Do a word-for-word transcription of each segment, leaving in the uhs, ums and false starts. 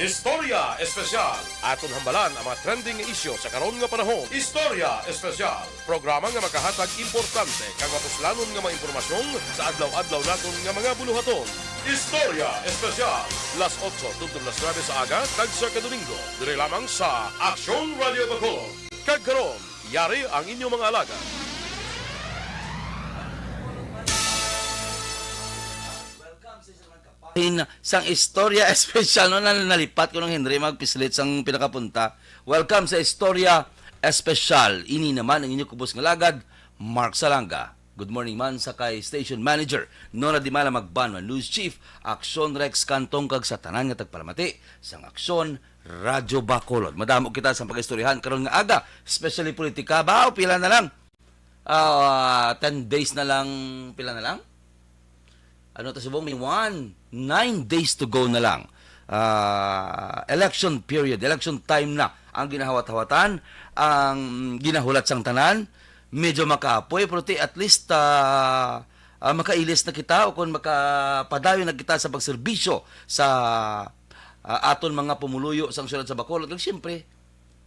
Istorya Espesyal. Aton hambalan ang mga trending nga isyu sa karon nga panahon. Istorya Espesyal. Programa nga makahatag importante kag mapuslanon nga mga impormasyon sa adlaw-adlaw naton nga mga buluhaton. Istorya Espesyal. Las otso tubtob las nuebe sa aga, tagsa ka Domingo, diri lamang sa Aksyon Radio Bacolod. Kag karon, yari ang inyong mga alagad. Hin sang istorya espesyal, no, na nalipat ko nung Henry magpislit sang pinakapunta. Welcome sa istorya espesyal. Ini naman ang inyo kubos nga lagad, Mark Salanga. Good morning man sa kay station manager, Nora Dimala Magbanwa, news chief, Aksyon Rex Cantong, kag sa tanan nga tagpalamati sang Aksyon Radyo Bacolod. Madamo kita sa pag-istoryahan karon nga aga, especially politika. Ba, pila na lang? Ah, ten days na lang, pila na lang? Ano ta subong? May one, nine days to go na lang. Ah, election period, election time na ang ginahawat-hawatan, ang ginahulat sang tanan. Medyo makapoy, pero ti at least ah, ah, makailis na kita o kung makapadayon na kita sa pagserbisyo sa ah, aton mga pumuluyo sang siyudad sa Bacolod. Kag siyempre,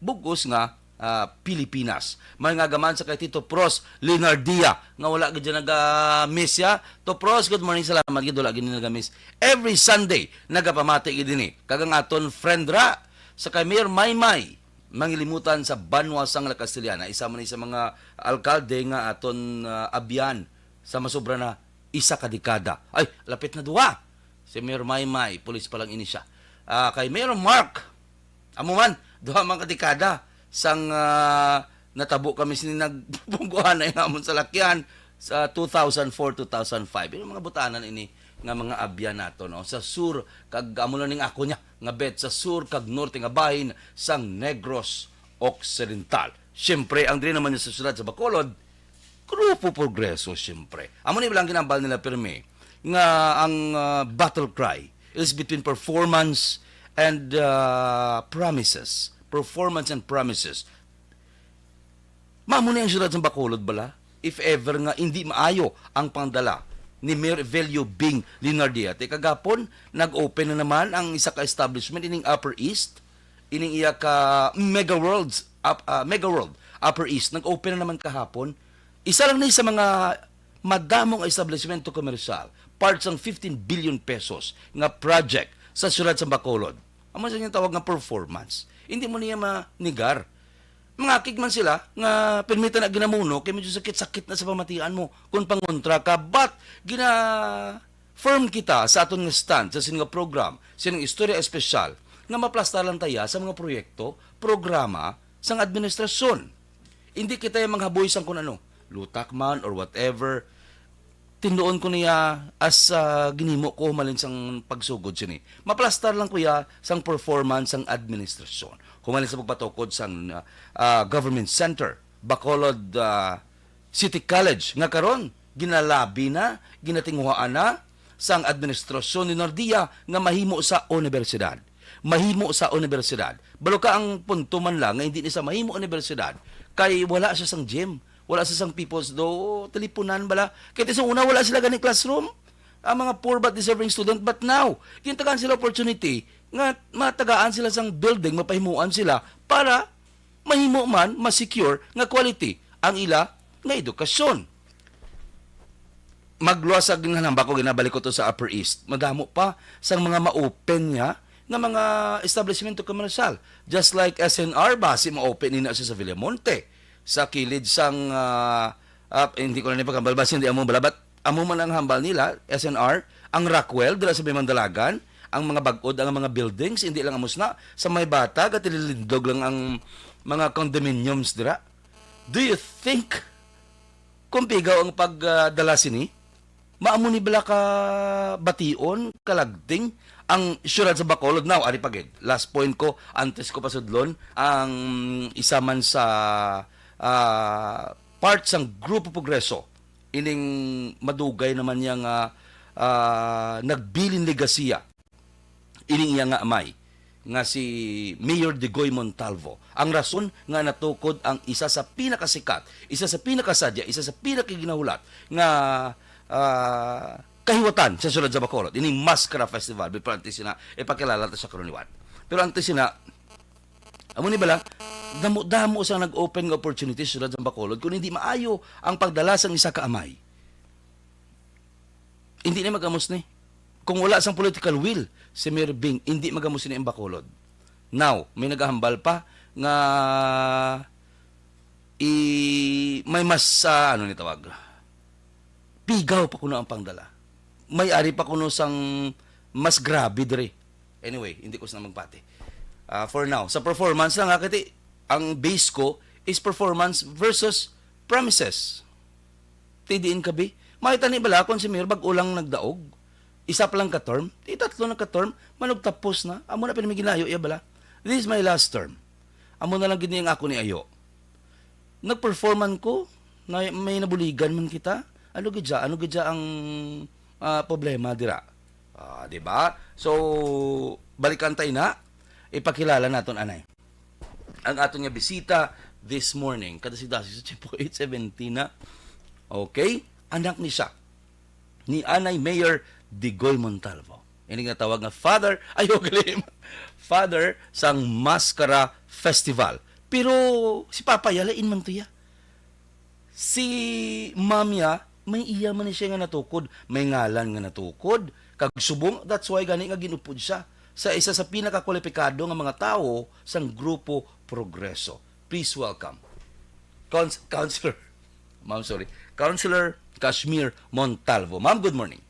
bugos nga ah, Pilipinas. May nga gaman sa kay Tito Pros Linardia nga wala gid siya naga-miss ya. To Pros, good morning, salamat gid, wala gid ni naga-miss. Every Sunday nagapamati gid ini. Kag ang aton friend ra sa kay Mayor Maymay Mangilimutan sa banwa sang La Castellana, isa man ni sa mga alkalde nga aton ah, abyan sa masobra na isa ka dekada. Ay, lapit na duha. Si Mayor Maymay, pulis pa lang ini siya. Ah, kay Mayor Mark, amo man, duha man ka dekada sang ah, natabo kami sini nagpungguhanay nga amon salakyan sa two thousand four, two thousand five. Yung mga butanan ini nga mga abyan nato, no, sa sur, kag amo lang ning ako niya nga bet, sa sur kag norte nga bahin sang Negros Occidental. Siyempre, ang diri naman sa siyudad sa Bacolod, Grupo Progreso, siyempre. Amo ni lang ginambal nila pirmi nga ang ah, battle cry is between performance and ah, promises. Performance and promises. Mamo ni ang siyudad sa Bacolod bala? If ever nga hindi maayo ang pangdala ni Mayor Evelio Bing Linardiate, kagapon nag-open na naman ang isa ka establishment ining Upper East, ining iya ka Mega Worlds, up, ah, Mega World Upper East, nag-open na naman kahapon. Isa lang ni sa mga madamo nga establishmento komersyal, part sang fifteen billion pesos nga project sa siyudad sa Bacolod. Amo sa inyong tawag nga performance. Hindi mo niya manigar. Mangakig man sila nga permita na ginamuno kay medyo sakit-sakit na sa pamatian mo kung pangontra ka. But gina-firm kita sa aton nga stand sa sini nga program, sining istorya espesyal nga maplastar lang taya sa mga proyekto, programa sang administrasyon. Hindi kita yung manghaboy sang kun ano, lutak man or whatever. Tinuon ko niya as ah, ginhimo ko humalin sang pagsugod sini. Maplastar lang ko ya sang performance sang administrasyon. Humalin sa pagpatukod sang ah, ah, government center, Bacolod ah, City College, nga karon ginalabi na, ginatinguhaan na sang administrasyon ni Nardia nga mahimo sa universidad. Mahimo sa universidad. Balo ka ang punto man lang nga hindi ni sa mahimo universidad kay wala siya sang gym. Wala sa sang people's do, teleponan bala. Kay sa una, wala sila gani classroom. Ang mga poor but deserving student, but now, gintagaan sila opportunity nga matagaan sila sang building, mapahimuan sila para mahimo man, ma-secure nga quality ang ila nga edukasyon. Magluwas sa ginhanamba ko, ginabalik ko to sa Upper East. Madamo pa sang mga ma-open niya nga mga establishmento komersyal. Just like S N R, basi ma-open nina siya sa Villamonte. Sa kilid sang, ah, ah, hindi ko na ni pagkambal, basi hindi amo bala, but amo man ang hambal nila, S N R, ang Rockwell, dira sa may Mandalagan, ang mga bag-od, ang mga buildings, hindi lang amos na, sa may bata, gatililindog lang ang mga condominiums dira. Do you think kung pigaw ang pagdala sini? Maamo ni bala ka bation, kalagting, ang siyudad sa Bacolod? Now, ari pa gid. Last point ko, antes ko pasudlon, ang isa man sa ah, part sang Grupo Progreso, ining madugay naman niya nga ah, nagbilin legasiya ining iya nga amay nga si Mayor Digoy Montalvo. Ang rason nga natukod ang isa sa pinakasikat, isa sa pinakasadya, isa sa pinakaginahulat nga ah, kahiwatan sa siyudad sa Bacolod, ining Maskara Festival. Before antes na ipakilala ta sa karon liwat. Pero antes sina, amo ni bala, damo-damo sang nag-open nga opportunity sa siyudad sang Bacolod, kung hindi maayo ang pagdala sang isa ka amay. Hindi na magamos ni. Kung wala sang political will si Mayor Bing, hindi magamos ni ang Bacolod. Now, may nagahambal pa nga i may mas, ah, ano ni tawag? Pigaw pa kuno ang pangdala. May ari pa kuno sang mas grabe diri. Anyway, hindi ko sila magpati. Ah, for now, sa performance lang ha, kati ang base ko is performance versus promises. Ti diin ka, bi? May tani bala kon si Mayor bag-o lang nagdaog, isa pa lang ka term, ti tatlo na ka term, manugtapos na. Amo na pin may ginayo iya bala. This is my last term. Amo na lang gid ni ang ako ni ayo. Nagperforman ko, na may nabuligan man kita. Ano gid siya? Ano gid siya ang, ah, problema dira? Ah, di ba? So, balikan tayo na. Ipakilala naton anay ang aton nga bisita this morning. Kada si Dasi sa Chipo eight seventeen na. Okay? Anak ni siya. Ni Anay Mayor Digoy Montalvo. Ini nga tawag nga father, ay, okay, Father sang Maskara Festival. Pero si Papa ya, lain man to ya. Si Ma'am ya, may iya man ni siya nga natukod, may ngalan nga natukod. Kag subong, that's why gani nga ginupod siya sa isa sa pinakakwalipikado nga mga tawo sang Grupo Progreso. Please welcome, Cons-, Counselor, Ma'am, sorry, Counselor Kashmir Montalvo. Ma'am, good morning.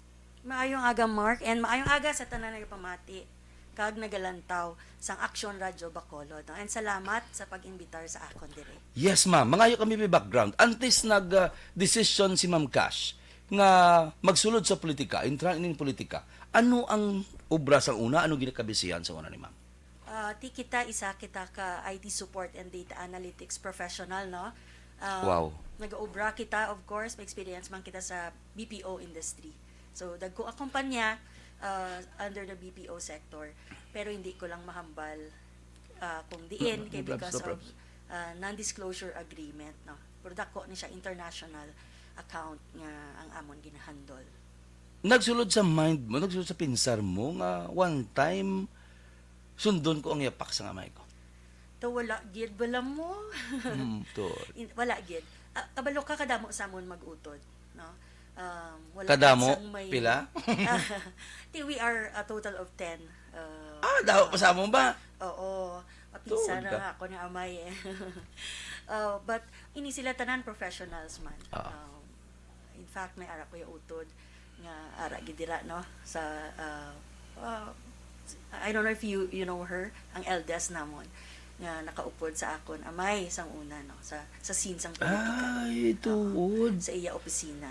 Maayong aga, Mark, and maayong aga sa tanan nga pamati kag nagalantaw sang Aksyon Radyo Bacolod, no? And salamat sa pag-imbitar sa akon diri. Yes, ma'am. Mangayo kami may background. Antes nag, ah, desisyon si Ma'am Cash nga magsulod sa politika, entrar inin politika, ano ang obra sa una? Ano ginakabisihan sa una ni Ma'am? Ah, ti kita, isa kita ka I T support and data analytics professional, no? Ah, Wow. Nag-obra kita, of course, may experience man kita sa B P O industry. So, dagko ang kumpanya, ah, under the B P O sector. Pero hindi ko lang mahambal, ah, kung diin, No, no kay problems, because no of, problems. ah, non-disclosure agreement, no? Pero dako ni siya, international account nga ang amon ginahandle. Nagsulod sa mind mo, nagsulod sa pinsar mo nga one time sundon ko ang yapak sang amay ko. To, wala gid bala mo. Mm, to. In-, wala gid. Ah, kabalo ka kadamo sa amon mag-utod, no? Um, wala Kadamo? gid sang may Pila? Ti, we are a total of ten. Uh, Ah, daw pa sa amon ba? Oo. Mapisa Tuod na ka. nga ako ni amay eh. Uh, but ini sila tanan professionals man. Ah. Um, in fact, may ara ko yung utod nga ara gid dira, no, sa, uh, uh, I don't know if you you know her, ang eldest namon nga nakaupod sa akon amay sang una, no, sa sa scene sang politika. Ay, Oo, tuod. Sa iya opisina.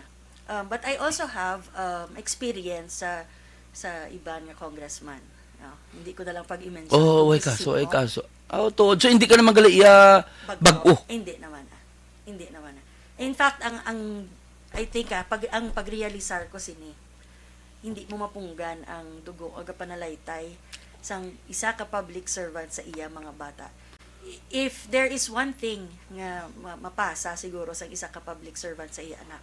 Um, but I also have, um, experience sa sa iban nga congressman. No? Hindi ko na lang pag-i-mention Oh, kung way kaso, sino. Way kaso. Oh, tuod. So, hindi ka naman gali iya Bag-o. bag-o? Hindi naman. Ah. Hindi naman. In fact, ang, ang, I think, ah, pag, ang pagrealisar ko sini, hindi mo mapunggan ang dugo o gapanalaytay sang isa ka public servant sa iya mga bata. I-, if there is one thing nga ma-, mapasa siguro sang isa ka public servant sa iya anak,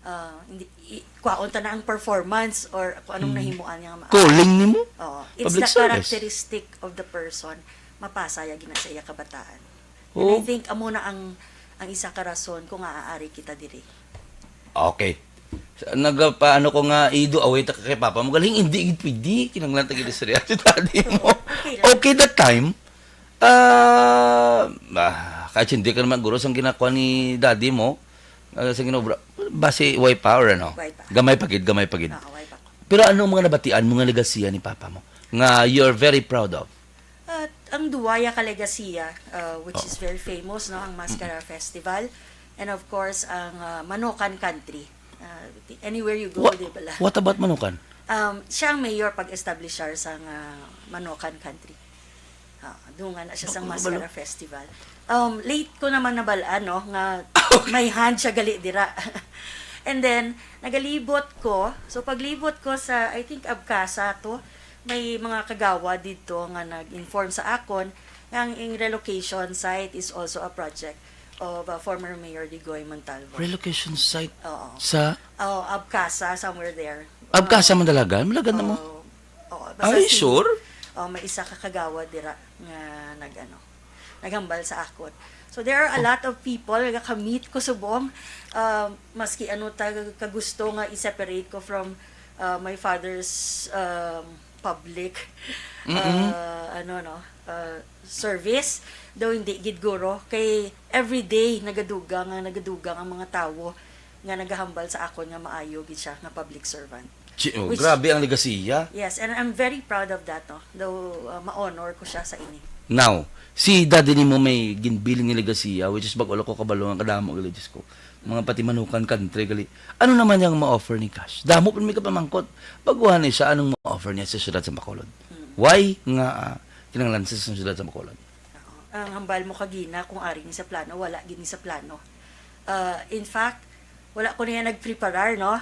ah, hindi, i-, kwaon ta na ang performance or kung anong Mm. nahimuan niya nga maayo. Calling nimo? Oo. It's Public the service. characteristic of the person, mapasa ya gina sa iya kabataan. And I Oo. think amo na ang, ang isa ka rason kung aaari kita diri. Okay. Sa-, nagapaano ko nga, ido, away ta ka kay papa mo. Galing, hindi gid pwede. Kinanglan ta gid istorya si daddy mo. Okay lang. Okay that time. Ah, ah, kahit hindi ka naman guro sang ginakuha ni daddy mo, ah, sa ginobra, basi way pa or ano? Way pa. Gamay pa gid, gamay pa gid. Oo, way pa. Pero ano ang mga nabatian mo nga legasiya ni papa mo nga you're very proud of? At ang duwa ya ka legasiya, uh, which Oh. is very famous, no, ang Mascara Mm. Festival, and of course, ang, uh, Manokan Country. Uh, anywhere you go, What, di ba la? what about Manokan? Um, siya ang mayor pag-establisher sa nga Manokan Country. Ah, dungan na siya sa Ako, Mascara nabalo. Festival. Um, late ko naman nabalaan, no, nga Okay. may hand siya gali dira. And then, nagalibot ko. So, paglibot ko sa, I think, Abcasa to, may mga kagawad dito nga nag-inform sa akon nga ang ing relocation site is also a project of, uh, former Mayor Digoy Montalvo. Relocation site Oo. sa? Oh, Abcasa, somewhere there. Abcasa, Oo. Mandalagan? Malagan na mo? Oo. Oo, basta Ay, si-, sure? uh, may isa ka kagawad dira nga nag-ano, naghambal sa akon. So there are a lot of people nga ka-meet ko subong, uh, maski ano ta kagusto nga i-separate ko from uh, my father's um, public Mm-mm. uh, ano no uh, service, daw hindi gid guro kay everyday nagadugang nga nagadugang ang mga tawo nga nagahambal sa akon nga maayo gid siya nga public servant. Chi- oh, Which- grabe ang legasiya. Yes, and I'm very proud of that, no? Though uh, ma-honor ko siya sa ini. Now, si daddy nimo may ginbiling nga legasiya, which is bag-o lang ko kabalo nga kadamo gali, Diyos ko. Mga patimanukan country gali. Ano naman yung ma-offer ni Cash? Damo pa may kapamangkot. Baguhan ni siya, anong ma-offer niya sa siyudad sa Bacolod? Why nga ah, kinahanglan sa siyudad sa Bacolod? Ang hambal mo kagina kung ari ni sa plano, wala gid ni sa plano. Uh, in fact, wala ko niya nagpreparar, no?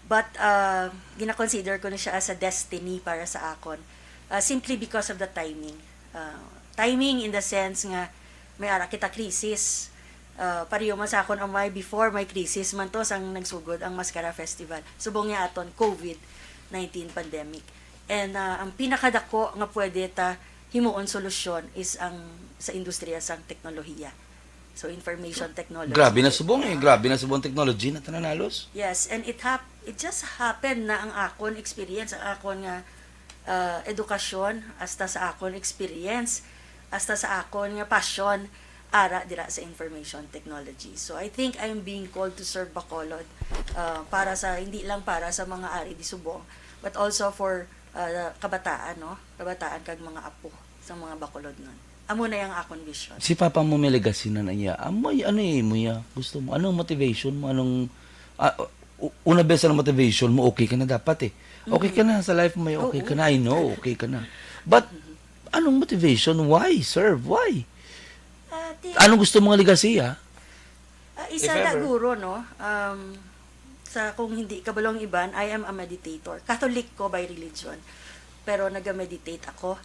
But uh, gina-consider ko na siya as a destiny para sa akon. Uh, simply because of the timing. Uh, timing in the sense nga may ara kita crisis. Uh, pareho man sa akon amay before may crisis man to sang nagsugod ang Mascara Festival. Subong niya aton COVID nineteen pandemic. And uh, ang pinakadako nga pwede ta himuon solusyon is ang sa industriya sang teknolohiya. So information technology. Grabe na subong eh. Grabe na subong technology na tanan halos. Yes, and it hap it just happened na ang akon experience, ang akon nga uh, edukasyon, hasta sa akon experience, hasta sa akon nga passion ara dira sa information technology. So I think I'm being called to serve Bacolod uh, para sa hindi lang para sa mga ari di subong but also for uh, kabataan, no? Kabataan kag mga apo sa mga Bacolodnon. Amo na ang akon vision. Si papa mo may legacy na na iya. Amoy ano eh mo iya? Gusto mo? Anong motivation mo? Anong ah, u- una bes ang motivation mo? Okay ka na dapat eh. Okay ka na sa life mo, okay ka na. I know, okay ka na. But anong motivation? Why serve? Why? Ah, ti- Anong gusto mo nga legacy, ha? Ah, isa If ever. Guro, no? Um, sa kung hindi kabalo ang iban, I am a meditator. Catholic ko by religion. Pero naga-meditate ako.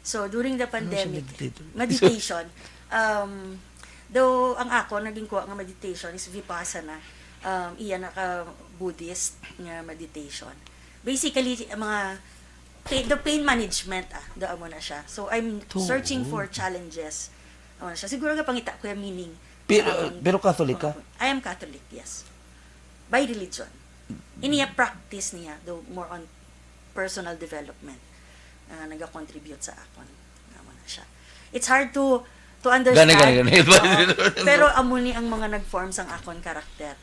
So, during the Ano siya pandemic, meditator? Meditation, um, though ang ako, naging kuha nga meditation is Vipassana. Um, iya na ka Buddhist nga meditation. Basically, ang mga pa- the pain management, ah, do amo na siya. So, I'm To. Searching for challenges. Amo na siya. Siguro nga pangita ko yung meaning. Pero, Ah, pero Catholic ka? I am Catholic, yes. By religion. Iniya practice niya, though more on personal development, nga nagakontribute sa akon. Amo na siya. It's hard to to understand. Gani, gani, gani. Oo. Pero amo ni ang mga nag-form sang akon karakter.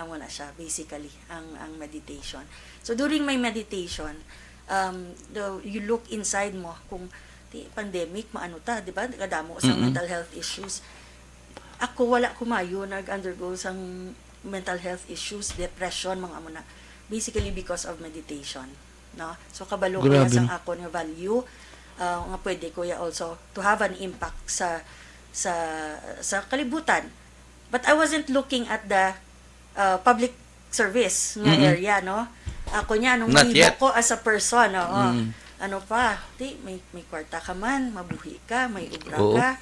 Amo na siya, basically, ang ang meditation. So, during my meditation, um, the, you look inside mo kung di, pandemic, maano ta, di ba? Kadamo sa Mm-mm. Mental health issues. Ako, wala ko mayo nag-undergo sang mental health issues, depression, mga amo na. Basically, because of meditation. No? So, kabalo ko ya Grabe, sang no? Akon nga value, uh, nga pwede ko ya also to have an impact sa sa sa kalibutan. But I wasn't looking at the uh, public service nga Mm-mm. Area, no? Ako niya, anong Not himo yet. Ko as a person, oo. Mm. Ano pa? Di, may, may kwarta ka man, mabuhi ka, may obra Oo. Ka.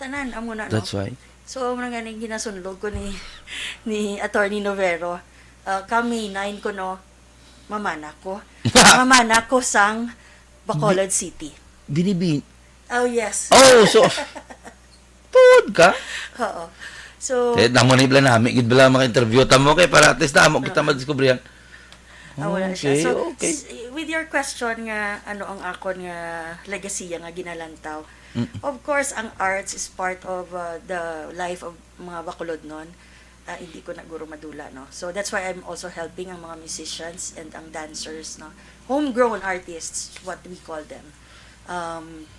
Tanan, amo na, no? That's why. So, amo na nga ning ginasunlog ko ni, ni Attorney Novero. Uh, kami, nine ko, no? Mamana ko. Mamana ko sang Bacolod City. Binibi. Oh, yes. Oh, so, tuod ka? Oo. So, Eh, namo ni bala nami, gid bala mga interview tamo kay para at least namo kita madiskubrihan. Ah, wala siya. Okay, So, okay. s- with your question nga, ano ang akon nga legacy nga ginalantaw, Mm. Of course, ang arts is part of uh, the life of mga Bacolodnon. Ah, hindi ko na guro madula, no? So, that's why I'm also helping ang mga musicians and ang dancers, no? Homegrown artists, what we call them. Um,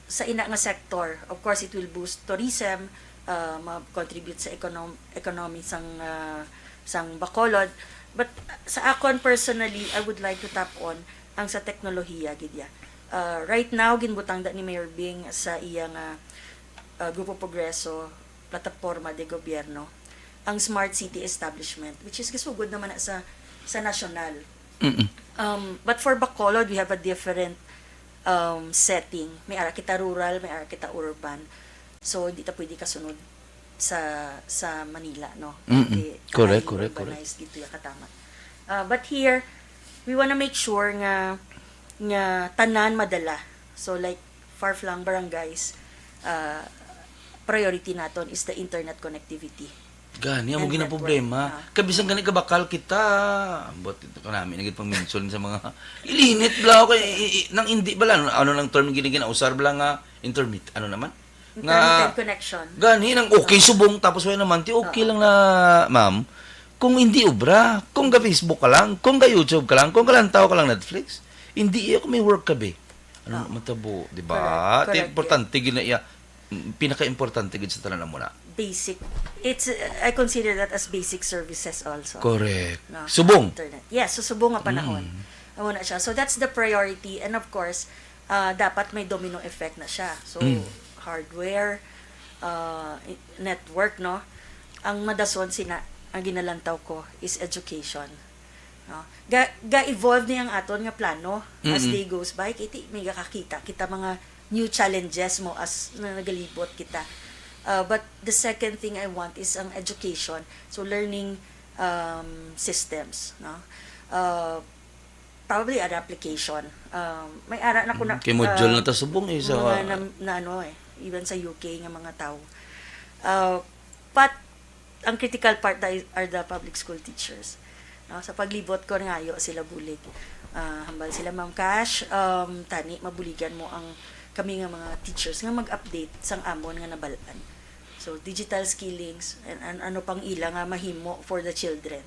sa ina nga sector, of course, it will boost tourism, uh, ma-contribute sa econom- economy sang uh, sang Bacolod. But sa akon personally, I would like to tap on ang sa teknolohiya gid ya. Uh, right now, ginbutang da ni Mayor Bing sa iya nga uh, Grupo Progreso, plataporma de gobierno, ang smart city establishment, which is gisugod naman na sa sa nasyonal. Mm-mm. Um, but for Bacolod, we have a different um, setting. May ara kita rural, may ara kita urban. So, hindi ta pwede kasunod sa sa Manila, no? Mm-mm. Kay correct, correct, correct. Urbanized dito ya katama. Uh, but here, we wanna make sure nga nga tanan madala. So, like, far-flung barangays, ah, priority naton is the internet connectivity. Gani, amo And gina network. problema. Ah. Kay bisan gani kabakal kita, ambot ito ka namin nagit pang-mention sa mga ilinit bala, okay, i- i- nang hindi bala, ano, ano nang term gini ginausar bala nga intermit, ano naman? Nga Intermittent connection. Gani, nang okay subong, tapos wala naman, ti okay Oo. lang na, ma'am, kung hindi obra, kung ga-Facebook ka lang, kung ga-YouTube ka lang, kung galantaw ka lang Netflix, hindi iya kung may work ka, be. Ano Oo. matabo, di ba? Correct, Ti correct, importante gid na iya, mm, pinaka-importante gid sa tanan mo na. Basic. It's, uh, I consider that as basic services also. Correct. No? Subong. Internet. Yes, so subong nga panahon. Mm. Amo na siya. So that's the priority. And of course, uh, dapat may domino effect na siya. So, Mm. hardware, uh, i- network, no? Ang madason sina, ang ginalantaw ko is education. No? Ga, ga-evolve ni ang aton nga plano as Mm-mm. day goes by. Kay ti, may kakakita kita mga new challenges mo as na nagalibot kita. Uh, but the second thing I want is ang education. So, learning, um, systems, no? Uh, probably an application. Um, may ara na ko na, Mm, kay module uh, na ta subong eh, sa mga na, na ano eh, even sa U K nga mga tao. Uh, but ang critical part na is, are the public school teachers. No? Sa paglibot ko, nangayo sila bulig. Ah, hambal sila, "Ma'am Cash, um, tani, mabuligan mo ang kami nga mga teachers nga mag-update sang amon nga nabalaan." So, digital skillings, and, and ano pang ila nga mahimo for the children.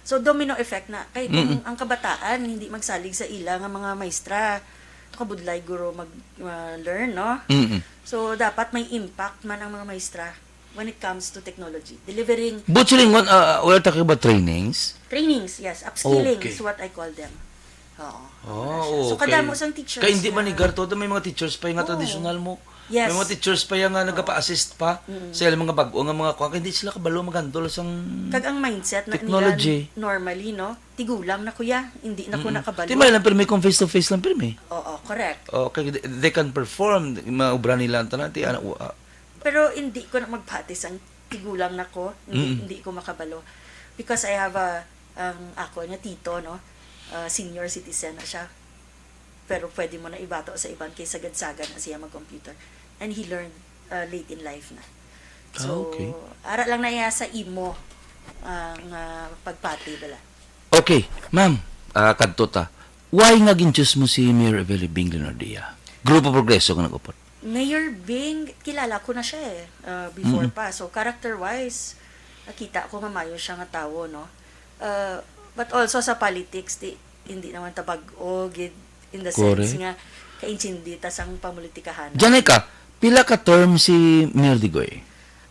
So, domino effect na. Kay kung Mm-mm. ang kabataan hindi magsalig sa ila nga mga maestra, ito kabudlay guro mag, uh, learn, no? Mm-mm. So, dapat may impact man ang mga maestra when it comes to technology. Delivering But silingon, uh, we're talking about trainings? Trainings, yes. Upskilling Okay. is what I call them. Oo. Oh, Wala siya. So, okay. kadamo sang teachers Kay hindi na man ni Garto, may mga teachers pa yung nga Oo. tradisyonal mo. Yes. May mga teachers pa yung nga Oo. nagapa-assist pa Mm. sa ilang mga bago nga mga kuwan. Kay hindi sila kabalo mag-handle sang Kag ang mindset na technology. nila normally, no? Tigulang na, kuya. Hindi na ko Mm-mm. nakabalo. Di man lang, pero may kung face-to-face lang, pero may. Oo, correct. Okay, they, they can perform. Maubra nila ang tanan. Ti, ano, uh, Pero hindi ko na magpati sang tigulang na ko, hindi, Mm. hindi ko makabalo. Because I have a, ang ako nga tito, no? Uh, senior citizen na siya. Pero pwede mo na ibato sa iban kay sagad-sagad na siya mag-computer. And he learned, uh, late in life na. Ah, So, okay. ara lang na iya sa imo, uh, nga pagpati bala. Okay, ma'am, ah, kadto ta. Why nga gin-choose mo si Mayor Evelyn Bing Leonardia? Grupo Progreso nga nag-upod. Mayor Bing, kilala ko na siya eh, uh, before Mm-mm. pa. So, character-wise, nakita ko nga mayo siya nga tawo, no? Uh, but also sa politics, di, hindi naman ta bag-o, gid, in the sense Correct. nga kaintindi ta sang pamulitikahan. Janay ka, pila ka term si Mayor Digoy?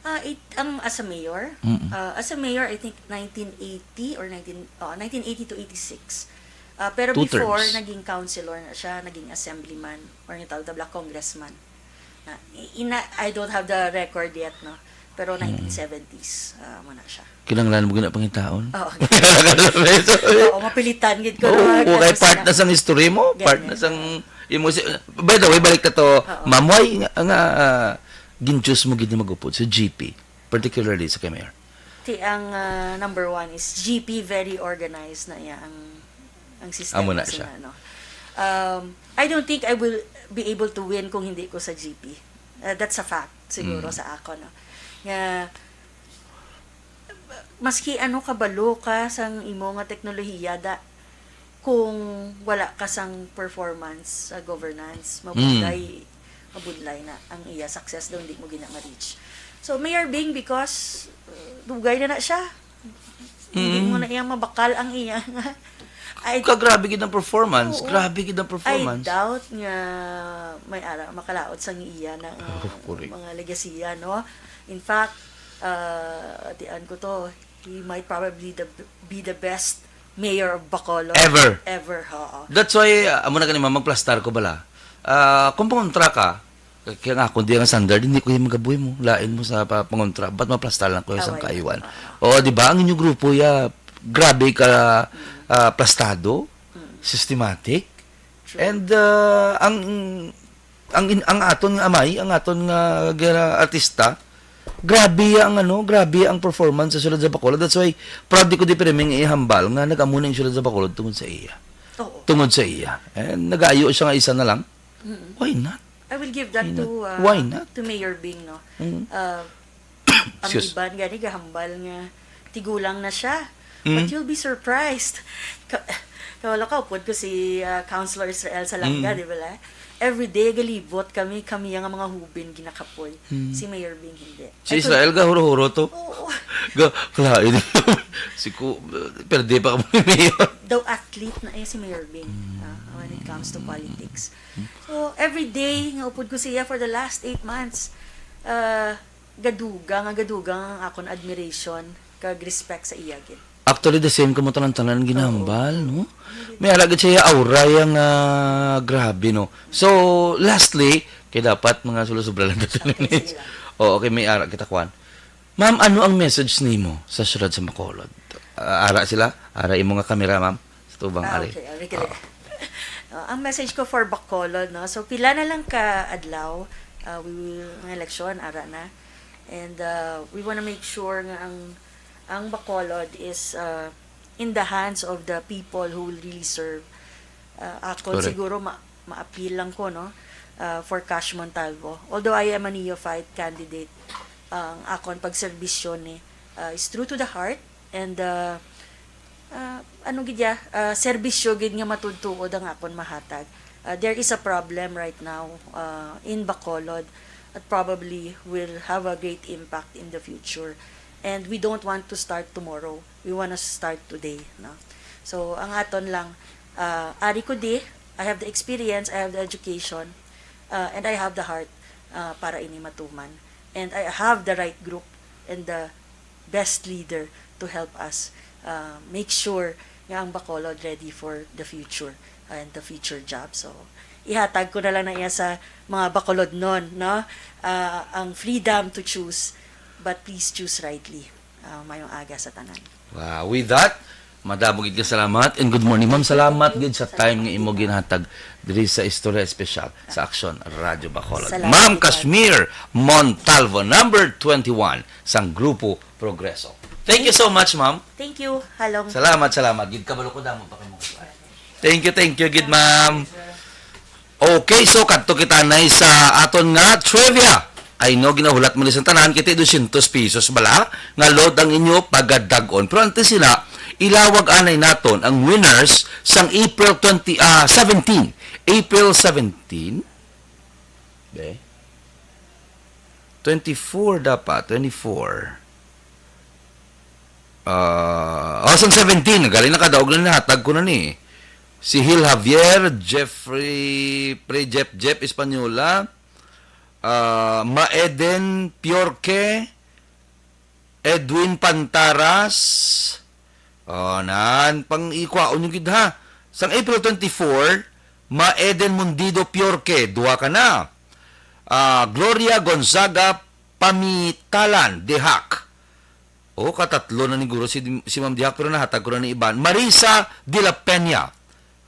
Ah, it, ang as a mayor, Mm-mm. ah, as a mayor, I think nineteen eighty or nineteen, oh, nineteen eighty to eighty-six. Ah, pero Two before, terms. naging councilor na siya, naging assemblyman, or yung tawag tabla, congressman. Na, i-, ina, I don't have the record yet, no? Pero Mm. nineteen seventies, ah, mo na siya. Kinahanglan mo gina pangitaon? Oo. Oo, mapilitan gid ko Oo, na, okay, ano part sila. na sang history mo, part Ganyan. na sang imo si-, by the way, balik ka to, Oo. Mamoy, nga, nga, ah, gin-choose mo gid nga mag-upod sa G P, particularly sa kay Mayor. Ti ang, ah, number one is G P, very organized na iya ang, ang system Amo na sa siya. Ano. Um, I don't think I will be able to win kung hindi ko sa G P. Uh, that's a fact, siguro, Mm. sa ako, no? Nga, maski ano kabalo ka sang imo nga teknolohiya, da, kung wala ka sang performance sa governance, Mm. mabudlay, mabudlay na ang iya success daw, hindi mo gina ma-reach. So, Mayor Bing, because, uh, dugay na na siya, hindi Mm. mo na iya mabakal ang iya. I Ka, grabe gid ang performance. Oo. Grabe gid ang I performance. doubt nga may ara makalaot sang iya na, uh, Oh, puri. mga legasiya, no? In fact, uh, tian ko to, he might probably the, be the best mayor of Bacolod Ever. ever, oo. That's why, uh, amo na gani, ma'am, magplastar ko bala. Ah, kung pangontra ka, kaya nga, kung di ang standard, hindi ko yung magabuhi mo. Lain mo sa pa-, pangontra. Ba't maplastar lang ko yung Away. sangkaiwan? Oo. Oo, di ba? Ang inyong grupo, ya, grabe ka, ah, plastado, Mm. systematic. True. And, ah, ang, ang in-, ang aton nga amay, ang aton nga gina-, artista, grabe ang ano, grabe ang performance sa Syudad sa Bacolod. That's why proud ko di pirmi nga ihambal nga nag-amo na yung Syudad sa Bacolod tungod sa iya. Oo. tungod sa iya. Eh, nagayo siya nga isa na lang. Mm. Why not? I will give that Why not? to, uh, Why not? to Mayor Bing, no? Mm. Uh, ang Excuse. iban gani gahambal nga tigulang na siya. Mm. But you'll be surprised. Ka-, kawala ka, upod ko si, uh, Councilor Israel Salanga, Mm. di ba la? Every day, galibot kami, kami ang mga hubin ginakapoy. Mm. Si Mayor Bing, hindi. Si Ito Israel, gahuro-huro to. Oo. Ga, kalain. Si ku-, perde pa kamo ni Mayor. Daw athlete na eh si Mayor Bing, Mm. ah, when it comes to politics. So, every day nga upod ko siya for the last eight months, ah, gadugang, nga gadugang ang akon admiration kag respect sa iya gid. Actually, the same kamo tanan-tanan ginahambal, Oo. no? May ara gid siya aura yang, ah, grabe, no? So, lastly, kay dapat mga sulo-sobra lang tanan Okay, ni. sige lang. Oo, okay, may ara kita, kwan. Ma'am, ano ang message nimo sa siyudad sa Bacolod? Ah, ara sila? Ara imo nga kamera, ma'am. Sa tubang, Ah, ari. okay, okay, gali. Oo. Uh, ang message ko for Bacolod, no? So, pila na lang ka adlaw, uh, we will, ang eleksyon, ara na. And, uh, we wanna make sure nga ang, ang Bacolod is, uh, in the hands of the people who will really serve. Uh, ako Correct. siguro ma-, ma-appeal lang ko, no? Uh, for Cash Montalvo. Although I am a neophyte candidate, ang akon pagserbisyo ni, uh, is true to the heart and, uh, uh, ano gid ya, uh, serbisyo gid nga matuod-tuod ang akon mahatag. Uh, there is a problem right now, uh, in Bacolod that probably will have a great impact in the future. And we don't want to start tomorrow. We wanna start today, no? So, ang aton lang, uh, ari ko di, I have the experience, I have the education, uh, and I have the heart, uh, para ini matuman. And I have the right group and the best leader to help us, uh, make sure nga ang Bacolod ready for the future and the future job. So, ihatag ko na lang na iya sa mga Bacolodnon, no? Uh, ang freedom to choose, but please choose rightly. Uh, mayong aga sa tanan. Wow, with that, madamo gid ka salamat and good morning, ma'am. Salamat gid sa time nga imo ginhatag diri sa Istorya Espesyal sa Aksyon Radyo Bacolod. Salamat, Ma'am Edward. Kashmir Montalvo, number twenty-one sang Grupo Progreso. Thank you so much, ma'am. Thank you, Halong. Salamat, salamat. Gid kabalo ko damo pa kamo. Thank you, thank you, gid, ma'am. Okay, so kadto kita na sa aton nga trivia. I know, ginahulat mo ni sa tanan, kita dosyentos pesos bala nga load ang inyo pagadag-on. Pero antes sila, ilawag anay naton ang winners sang April twenty, ah, seventeen. April seventeen? Be? Twenty-four dapat, twenty-four. Ah, oh, sang seventeen, galing nakadaog na, nahatag ko na ni. Si Hil Javier, Jeffrey, Pre Jeff Jeff Española, ah, Ma Eden Piorque, Edwin Pantaras. Oh, nan, pang ikwaon nyo gid ha. Sang April twenty-four, Ma Eden Mundido Piorque, duha ka na. Ah, Gloria Gonzaga Pamitalan, Dihak. Oh, katatlo na ni guro si, si Ma'am Dihak, pero nahatag ko na ni iban. Marisa de la Peña,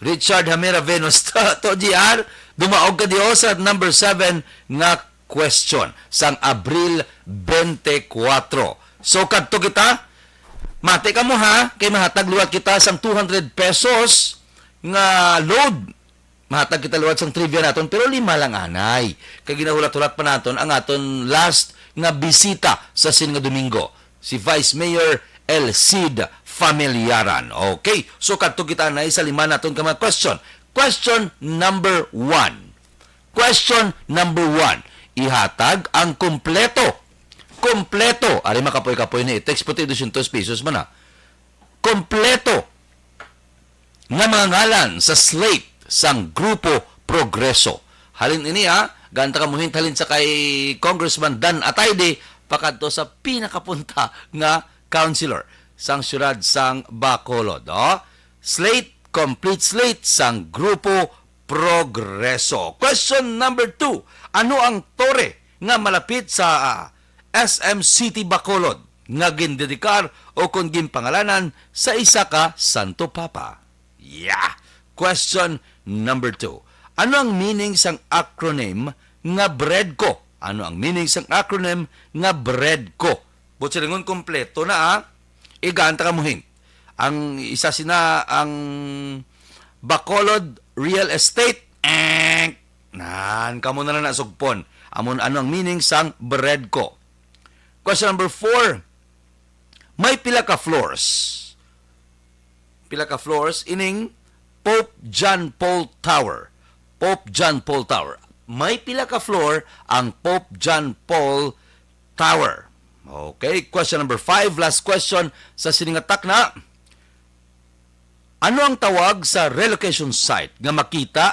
Richard Hamera Venus, to, to G R, dumaog ka diyo sa number seven nga question sang Abril twenty-four. So, kadto kita, mati ka mo ha, kay mahatag liwat kita sang two hundred pesos nga load. Mahatag kita liwat sang trivia naton, pero lima lang anay. Kay ginahulat-hulat pa naton ang aton last nga bisita sa sin nga Domingo, si Vice Mayor El Cid Familiaran. Okay, so kadto kita na sa lima naton ka mga question. Question number one. Question number one. Ihatag ang kompleto. Kompleto. Ari, makapoy-kapoy na i-text, puti dosyentos pesos man na. Kompleto nga mga ngalan sa slate sang Grupo Progreso. Halin ini, ha, ganta ka muhint halin sa kay Congressman Dan Atayde pakadto sa pinakapunta nga councilor sang siyudad sang Bacolod, oh. Slate, complete slate sang Grupo Progreso. Question number two, ano ang tore nga malapit sa, ah, S M City Bacolod nga gindedikar o kon ginpangalanan sa isa ka Santo Papa? Yeah! Question number two. Ano ang meaning sang acronym nga BREDCO? Ano ang meaning sang acronym nga BREDCO? Buot silingon, kompleto na, ah. Igaan ta ka mo hint. Ang isa sina, ang Bacolod Real Estate. Eh, nan, kamo na lang nasugpon. Amon, ano ang meaning sang BREDCO? Question number four. May pila ka floors? Pila ka floors ining Pope John Paul Tower? Pope John Paul Tower. May pila ka floor ang Pope John Paul Tower? Okay, question number five, last question sa sining nga takna. Ano ang tawag sa relocation site nga makita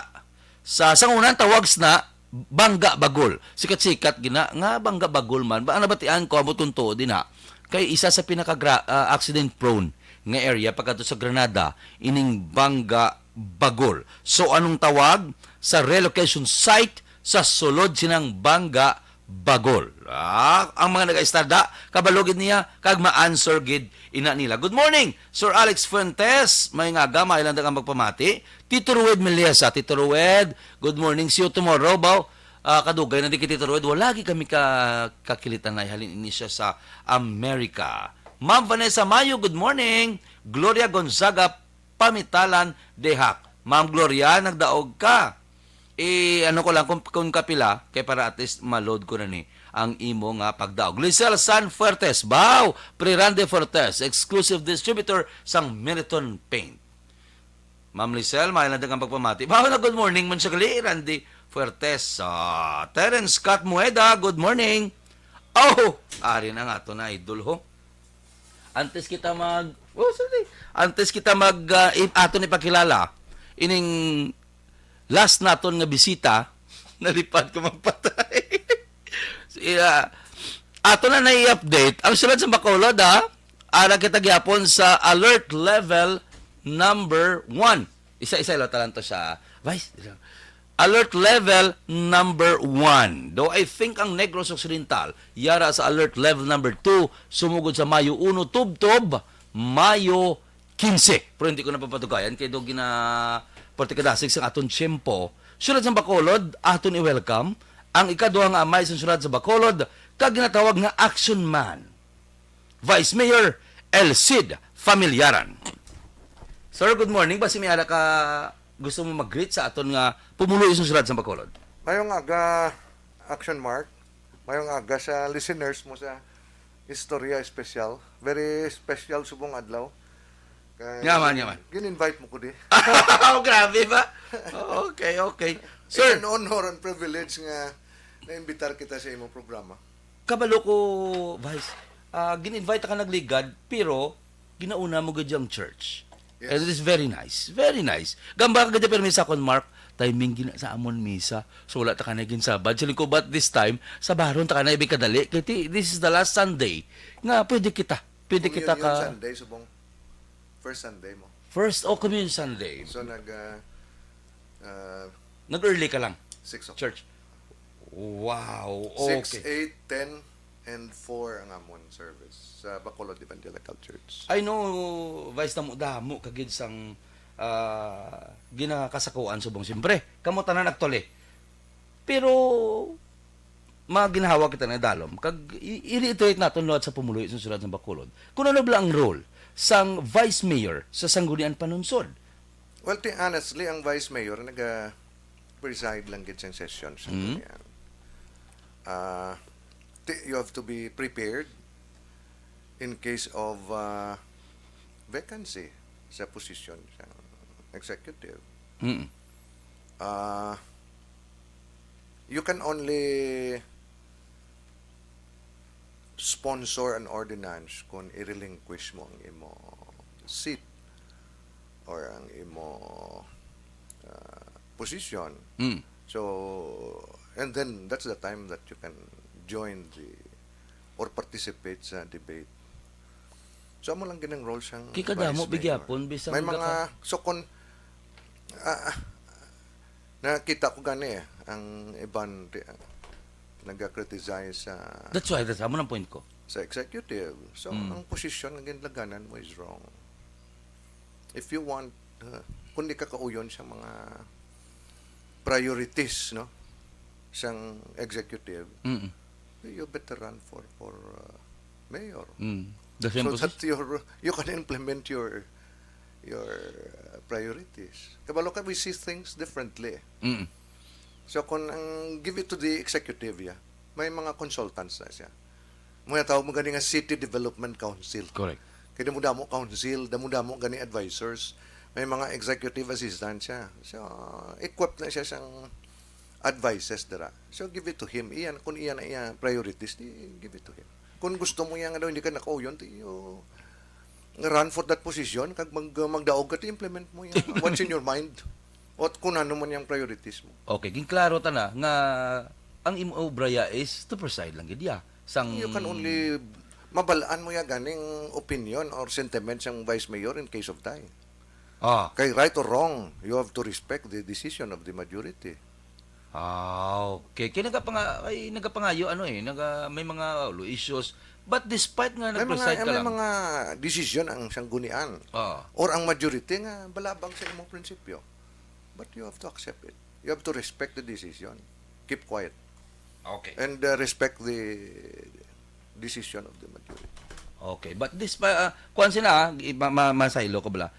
sa, sa una ang tawag sina Bangga Bagol? Sikat-sikat gina nga Bangga Bagol man. Ba, nabatian ko, ambot kung tuod din, ha. Kay isa sa pinaka gra-, ah, accident prone nga area pagkadto sa Granada, ining Bangga Bagol. So, anong tawag sa relocation site sa sulod sinang Bangga Bagol? Ah, ang mga nagaistada, kabalo gid niya, kag ma-answer gid ina nila. Good morning, Sir Alex Fuentes. May nga aga, may lang daghang pagpamati. Tito Rued Meliesa, Tito Rued, good morning. See you tomorrow, baw. Ah, kadugay na di kay Tito Rued. Wala lagi kami ka, kakilitan na halin ini siya sa Amerika. Ma'am Vanessa Mayo, good morning. Gloria Gonzaga, Pamitalan, Dehak. Ma'am Gloria, nagdaog ka. I, ano ko lang kung, kung kapila, kay para at least ma-load ko na ni ang imo nga pagdaog. Lisel San Fuertes, baw, Pre Randy Fuertes, exclusive distributor sang Meriton Paint. Ma'am Lisel, may lang ang pagpamati. Baw na, good morning man siya gali, Randy Fuertes. Ah, Terence Scott Mueda, good morning. Oh, ari na nga to na, idol, ho. Antes kita mag, oh, sorry. Antes kita mag, ah, i-, aton ipakilala ining last naton nga bisita, nalipad ko magpatay. Siya, ato na na i-update ang sulod sa Bacolod, ha? Ara kita gyapon sa alert level number one. Isa-isa, ilo talan to siya, Vice. Alert level number one. Though I think ang Negros Occidental, yara sa alert level number two, sumugod sa Mayo uno, tubtob, Mayo quince. Pero hindi ko na papatugayan kay do gina-, parte kadasig sa aton tiyempo. Sulod sa Bacolod, aton i-welcome ang ikaduha nga amay sa sulod sa Bacolod, kag ginatawag nga Action Man, Vice Mayor El Cid Familiaran. Sir, good morning. Basi may ara ka gusto mo mag-greet sa aton nga pumuloy sa sulod sa Bacolod? Mayong aga, Action Mark. Mayong aga sa listeners mo sa Istorya Espesyal. Very special subong adlaw. Kay Yaman, yaman. Gin-invite mo ko di. Oh, grabe ba? Okay, okay. It's Sir. An honor and privilege nga naimbitar kita sa imong programa. Kabalo ko, Vice, ah, gin-invite ka nagligad, pero ginauna mo gid ang church. Yes. And it is very nice. Very nice. Gamba ka gid permi sa akon, Mark, timing gina sa amon misa. So, wala ta ka na ginsabad. Siling ko, but this time, sabaron ta ka na ibig kadali. Kay ti-, this is the last Sunday nga pwede kita. Pwede kita Communion ka Sunday, subong first Sunday mo. First, oh, Communion Sunday. So, nag, ah, ah, Nag-early ka lang. Six o'clock. Church. Wow. Six, okay. Eight, ten, and four ang amon service sa Bacolod Evangelical Church. I know, Vice, damo-damo ka gid sang, ah, ginakasakuan subong. Siyempre, kamo tanan actually. Pero, mga ginhawa kita na dalom. Kag i-, i-reiterate naton liwat sa pumuluyo sa sulod sa Bacolod. Kung ano bala ang role sang Vice Mayor sa Sangguniang Panunsod? Well, ti-, honestly, ang Vice Mayor naga-preside lang gid sa session sa Mm. Sangguniang. Ah, ti-, you have to be prepared in case of, ah, vacancy sa position sa executive. Mm. Ah, you can only sponsor an ordinance kung i-relinquish mo ang imo seat or ang imo, ah, position. Mm. So, and then that's the time that you can join the or participate sa debate. So, amo lang gid ang role sang Kay kadamo vice mayor. Bigyapon, bisang May mga, naka- so, kung, ah, ah, nakita ko gani eh, ang iban, di, naga-criticize sa That's why, that's amo ang point ko. sa executive. So, Mm. ang posisyon nga ginlaganan mo is wrong. If you want, uh, kung di ka kauyon sa mga priorities, no, sang executive, Mm. you better run for, for, uh, mayor. Mm. The same So position. that your, you can implement your your uh, priorities. Kabalo ka, we see things differently. Mm. So kung ang give it to the executive, yeah, may mga consultants na siya. Mga tawag mo gani nga City Development Council. Correct. Kaya damo-damo council, damo-damo gani advisors. May mga executive assistant siya. So, equipped na siya sang advices dira. So, give it to him. Iyan, kung iyan na iya priorities, di give it to him. Kung gusto mo yan nga daw, hindi ka nakauyon, di you run for that position, kag mag, magdaog ka, di implement mo yan. What's in your mind? What kung ano man yung priorities mo? Okay, ginklaro ta na nga ang imo obra ya is to preside lang gid ya. Sang You can only mabalaan mo ya ganing opinion or sentiments ng vice mayor in case of tie. Ah, Kay right or wrong, you have to respect the decision of the majority. ah, okay. Kaya nagapanga, ay, nagapangayo, ano eh, naga, may mga, oh, issues. But despite nga May mga, nag-preside ka may lang, mga decision ang sanggunian ah, or ang majority nga balabag sa imong prinsipyo. But you have to accept it. You have to respect the decision. Keep quiet. okay. And uh, respect the decision of the majority. Okay, but this pa, uh, kuan sina, ah, i- ma, ma, masaylo ko bala.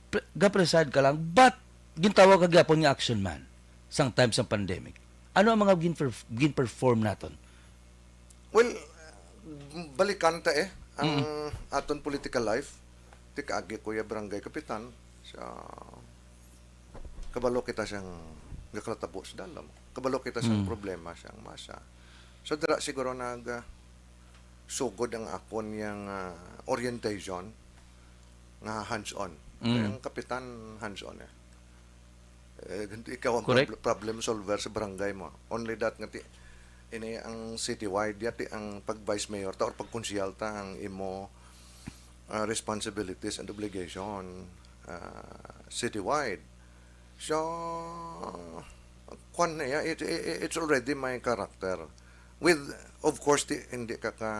Pre- ga-preside ka lang, but gintawag ka gyapon nga action man sang time sang pandemic. Ano ang mga gin-, gin-perform naton? Well, balikan ta eh ang aton political life. Ti kaagi ko ya barangay kapitan sa kabalo kita siyang gaklatabo sa dalam. Kabalo kita sa Mm. problema siyang masa. So dira siguro nag ah, sugod ang akon yang ah, orientation nga hands-on. Mm. Ang kapitan hands-on eh. Eh, ikaw ang Correct. prob- problem solver sa barangay mo. Only that nga ti ini ang citywide yati ang pag vice mayor ta or pagkonsehal ta ang imo ah, responsibilities and obligation ah, citywide. So kwan na ya, it, it, it's already my character. With of course ti, hindi ka ka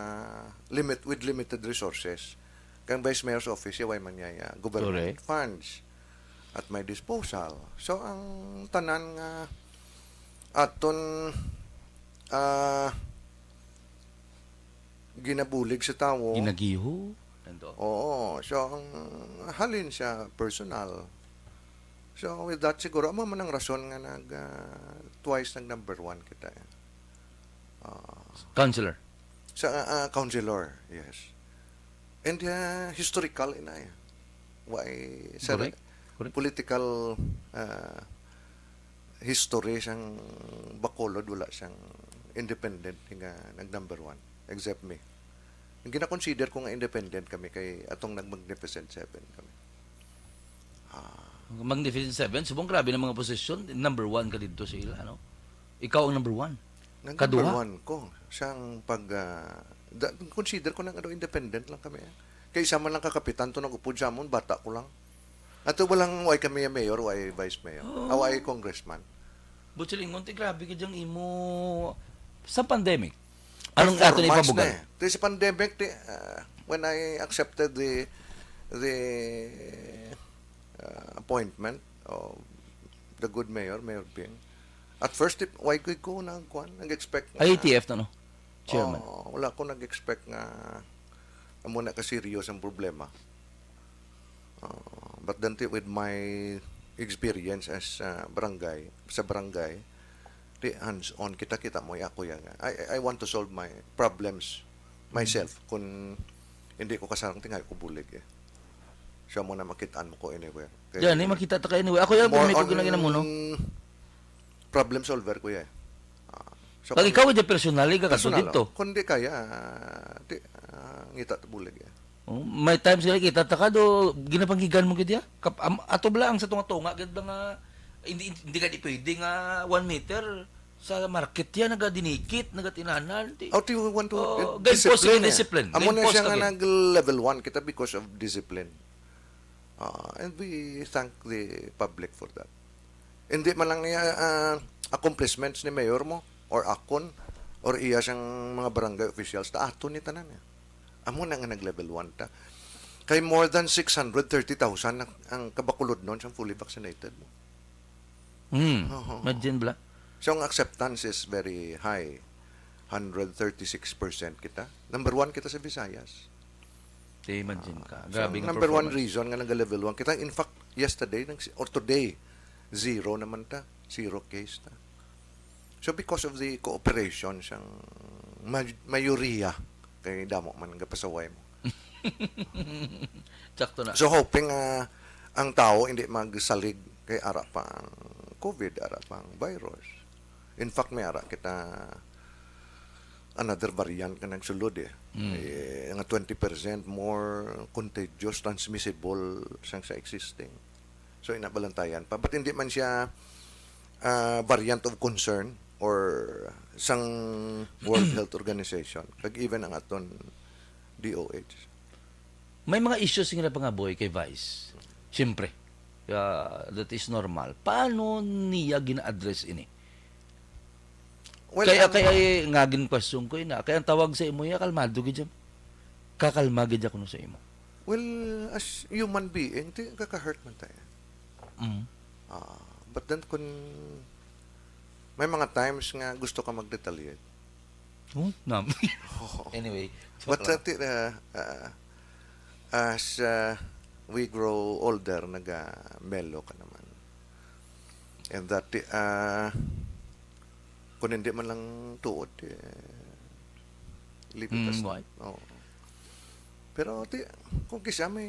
limit with limited resources. Kang vice mayor's office ya way man niya ya government Correct. funds at my disposal. So ang tanan nga aton ah, ginabulig sa tawo. Ginagiho. Nando. Oo. So ang halin siya personal. So with that siguro amo man ang rason nga nag ah, twice nag number one kita. Eh. Ah, Counselor. sa ah, ah, counselor, yes. And ah, historical inay. Why sa Correct. Correct. political ah, history sang Bacolod wala siyang independent nga nag number one except me. Ang gina-consider ko nga independent kami kay atong nag Magnificent Seven kami. Ah, Magnificent Seven, subong grabe ng mga posisyon, number one ka dito sa ila, no? Ikaw ang number one. Nang Kaduha? Number one ko siyang pag ah, da, consider ko nang ano, independent lang kami. Eh. Kay isa man lang kakapitan to nag-upod sa amon, bata ko lang. Ato walang way kami mayor, way vice mayor, Oh. oh. Way congressman. But silingon, ti grabe ka diyang imo sa pandemic. Anong Four ato na months ipabugal? Eh. This pandemic, ti, ah, when I accepted the the ah, appointment of the good mayor, Mayor Ping, at first, ti, why ko ko nagkuan, nag-expect nga- I A T F to, no? Chairman. Oh, wala ko nag-expect nga amo na ka-serious ang problema. Uh, but then ti, with my experience as uh, barangay, sa barangay, ti hands-on kita, kita mo ako yan. I, I want to solve my problems myself. Kung hindi ko kasarang tingay ko bulig eh. So mo na makitaan mo ko anywhere. Kay Diyan, eh, makita ta ka anyway. Ako yan, more may ko on na ginamuno. Problem solver ko yan. Ah, so Pag kung- ikaw, dyan personally, ka personal, dito. Kung di kaya, ah, di, ah, ngita ta bulig eh. Oh, may times nga kita ta ka do, ginapanggigan mo gid ya. Kap, am, ato bala ang sa tunga-tunga gid nga hindi, hindi ka di pwede nga one meter sa market yan, nagadinikit, nagatinanan. Di, How do you want to Oh, uh, guide post, discipline? Discipline. Amo Guide na post siya nga again. nag-level one kita because of discipline. Ah, and we thank the public for that. Hindi man lang niya ah, accomplishments ni mayor mo or akon or iya siyang mga barangay officials ta ato ni tanan niya. Amo na nga nag-level one ta. Kay more than six hundred thirty thousand ang, ang kabakulod nun siyang fully vaccinated mo. Hmm. Oo. Imagine bala. So ang acceptance is very high. Hundred thirty-six percent kita. Number one kita sa Visayas. Te, imagine ka. So, grabe ang number one performance. Reason nga naga-level one kita, in fact, yesterday nang, or today, zero naman ta. Zero case ta. So, because of the cooperation sang ma-, mayoriya, kay damo man ang gapasaway mo. Sakto na. So, hoping, ah, ang tao hindi magsalig kay ara pa ang COVID, ara pa ang virus. In fact, may ara kita another variant nga nagsulod eh. Mm. Eh, nga twenty percent more contagious, transmissible sang sa existing. So, inabalantayan pa. But hindi man siya, ah, variant of concern or sang World Health Organization, kag even ang aton D O H. May mga issues nga napangabuhi kay Vice. Siyempre. Ah, that is normal. Paano niya gina-address ini? Well, kaya, ang kaya, eh, nga gin-question ko ina. Kaya ang tawag sa imo, ya, kalmado gid siya. Kakalma gid ako no sa imo. Well, as human being, ti, kaka-hurt man tayo. Mm. Ah, but then, kung may mga times nga gusto ka mag-retaliate. Oh, nam. Oo. Anyway, but joke lang. That, uh, uh, as, uh, we grow older, naga-mellow ka naman. And that, uh, kung hindi man lang tuod, eh, leave it Mm, as why? Oo. Pero ti, kung kisa may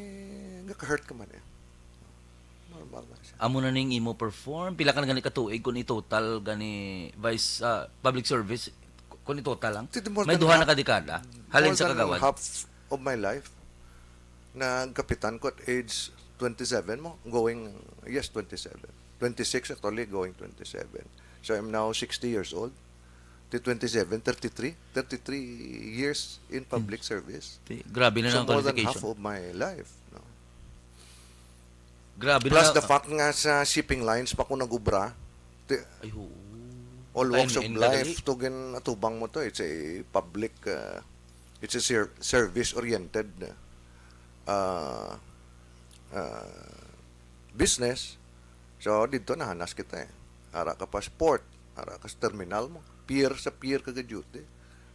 nagka-hurt ka man eh. Normal na siya. Amo na ning imo perform. Pila ka na gani ka tuig kung i-total gani vice, ah, public service? Kung i-total lang? Ti, more than half. May duha na ka dekada. Halin sa kagawad. More than half of my life. Nagkapitan ko at age twenty-seven mo. Going, yes, twenty-seven. Twenty-six actually, going twenty-seven. So I'm now sixty years old. Ti twenty-seven, thirty-three, thirty-three years in public service. Ti, grabe na. So, ang more than half qualification of my life, no? Grabe na. Plus the fact nga sa shipping lines pa ko nagubra, ti, ay, oo, all walks of life, time and gali, to gin-atubang mo to. It's a public, uh, it's a ser-, service-oriented, uh, uh, business. So, dito nahanas kita eh. Ara ka pa sa port, ara ka sa terminal mo. Pier sa pier ka ga-duty.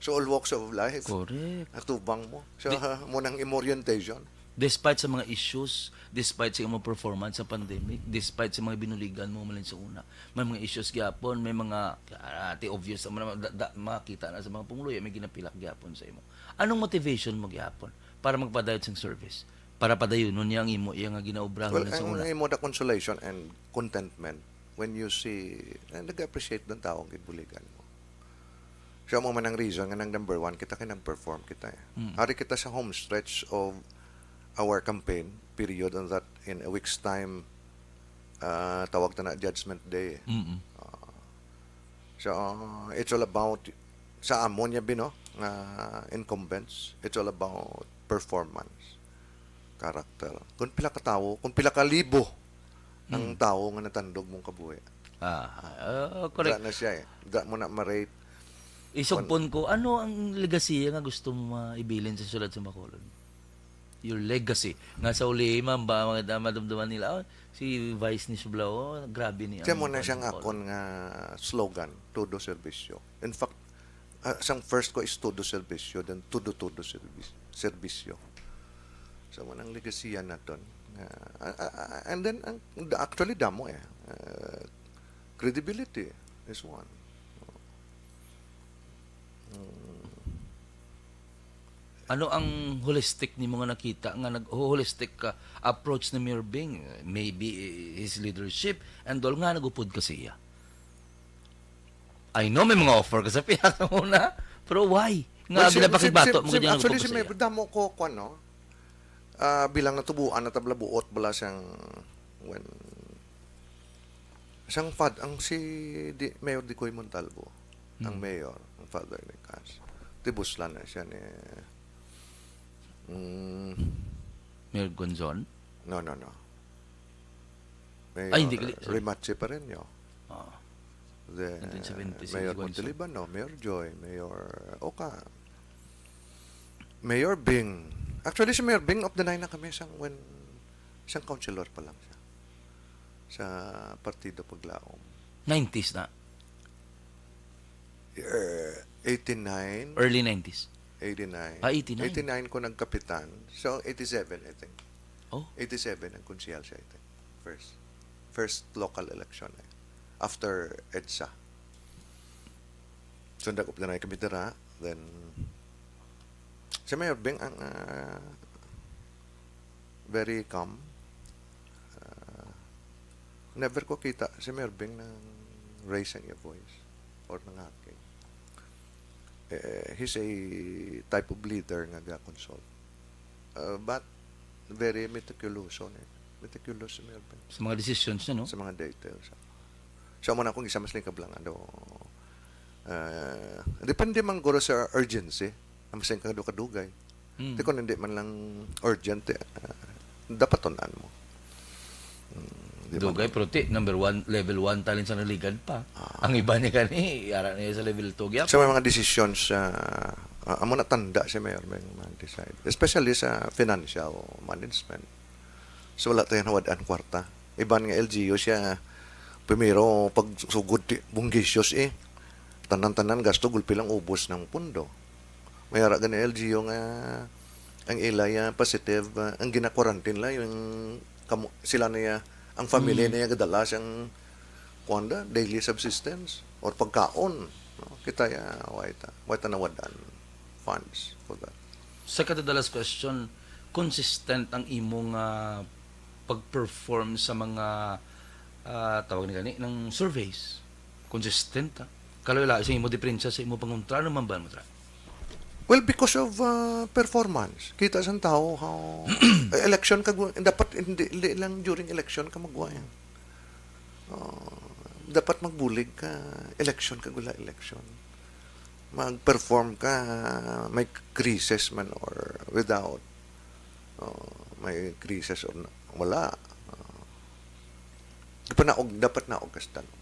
So, all walks of life. Correct. Atubang mo. So, di- mo nang imo orientation. Despite sa mga issues, despite sa imong performance sa pandemic, despite sa mga binuligan mo malin sa una, may mga issues gyapon, may mga, ah, ti obvious naman, da, da, makita na sa mga pumuluyo, may ginapilak gyapon sa imo. Anong motivation mo gyapon para magpadayot sang service? Para padayunon niya ang imo, iya nga ginaobrahan. Well, sa ang una, imo the consolation and contentment when you see, eh, nag-appreciate ng tao ang gibuligan mo. So, amo man ang reason nga nang number one kita kay nang-perform kita eh. Mm. Ari kita sa home stretch of our campaign period, on that in a week's time, ah, tawag ta na Judgment Day eh. Mm-mm. Ah, so, it's all about, sa amo niya, Bino, nga incumbents, it's all about performance, character. Kung pila ka tawo, kung pila ka libo ang, mm, tawo nga natandog mong kabuhi. Ah, ah, correct. Dira na siya eh. Dira mo na ma-rate. Isugpon ko, ano ang legasiya nga gusto mo maibilin sa Syudad sa Bacolod? Your legacy. Nga sa uli, ma'am, ba, mga madumduman nila, "Oh, si Vice ni Sublao, oh, grabe ni." Siya ang mo na siyang Bacolod. Akon nga slogan, todo serbisyo. In fact, ah, sang first ko is todo serbisyo, then todo, todo serbis-, serbisyo. So, mo nang legasiya naton. Nga, ah, ah, ah, and then, ang, actually, damo eh. Ah, credibility is one. Mm. Ano ang holistic nimo nga nakita nga nag-, holistic ka approach ni Mayor Bing? Maybe his leadership and all, nga nagupod ka siya. I know may mga offer ka sa pihak mo na, pero why? Nga, well, si, ginapakibato si, mo si, ka dyan, actually, nagupod si ka Mayor, siya? Damo ko, kwan, no? Ah, bilang natubuan na tabla buot bala siyang, when, siyang fad-, ang si di, Mayor Dicoy Montalvo, ang, hmm, mayor, ang father ni Cas. Tibuslan na siya ni, mm, Mayor Gonzon? No, no, no. Mayor, ay, hindi, kali-, sorry. Rimachi Pareño. Ah. The nineteen seventy-six, Mayor Gonzon. Montelibano, Mayor Joy, Mayor Oca. Mayor Bing. Actually, si Mayor Bing, of the nine na kami siyang when, siyang councilor pa lang siya. Sa Partido Paglaom. Nineties na? Eh, eighty-nine. Early nineties. eighty-nine. Ah, eighty-nine. Eighty-nine ko nagkapitan. So, eighty-seven, I think. Oh. Eighty-seven ang konsehal siya, I think. First. First local election eh. After EDSA. So, nag-updanay kami dira. Then, si Mayor Bing ang ah, very calm. Ah, never ko kita si Mayor Bing nang raise ang iya voice or nang hacking. Eh, he's a type of leader nga ga-consult. Uh, but very meticuloso ni. Meticulous si Mayor Bing Sa mga decisions niya, no? sa mga details. So, amo na akong isa mas lingkab lang, ano, ah, depende man guro sa urgency, ang mas lingkab kadugay. Mm. Di kung hindi man lang urgent, eh, ah, dapat tunan mo. Mm, di man Dugay, pero ti, number one, level one talent sa naligan pa. Ang iba niya gani, ara niya sa level two gyapon. Sa mga decisions, ah, ah, amo na tanda si Mayor may mag-decide. Especially sa financial management. So, wala tayo nawad-an kwarta. Iban nga L G U siya, primero, pag sugod, ti, bunggisyos eh. Tanan-tanan gasto, gulpi lang ubos ng pundo. May ara gani L G U nga ang ilay ah, positive, ah, ang gina-quarantine la yung kamo, sila na ya, ang family na ya gadala siyang kuwanda, daily subsistence or pagkaon. No? Kita ya, wait, wait na wadan funds for that. Second to the last question, consistent ang imo nga pag-perform sa mga ah, tawag ni gani ng surveys? Consistent, ha? Kaloy-layo sa imo diperensya sa imo pangontra, ano man ba mo tra? Well, because of uh, performance. Kita sa tao how election kag dapat hindi, hindi lang during election ka magwa yan. Uh, dapat magbulig ka election kag wala election. Mag-perform ka may crisis man or without. Uh, may crisis or na- wala. Uh, dapat naog, dapat naog ka sa tanong.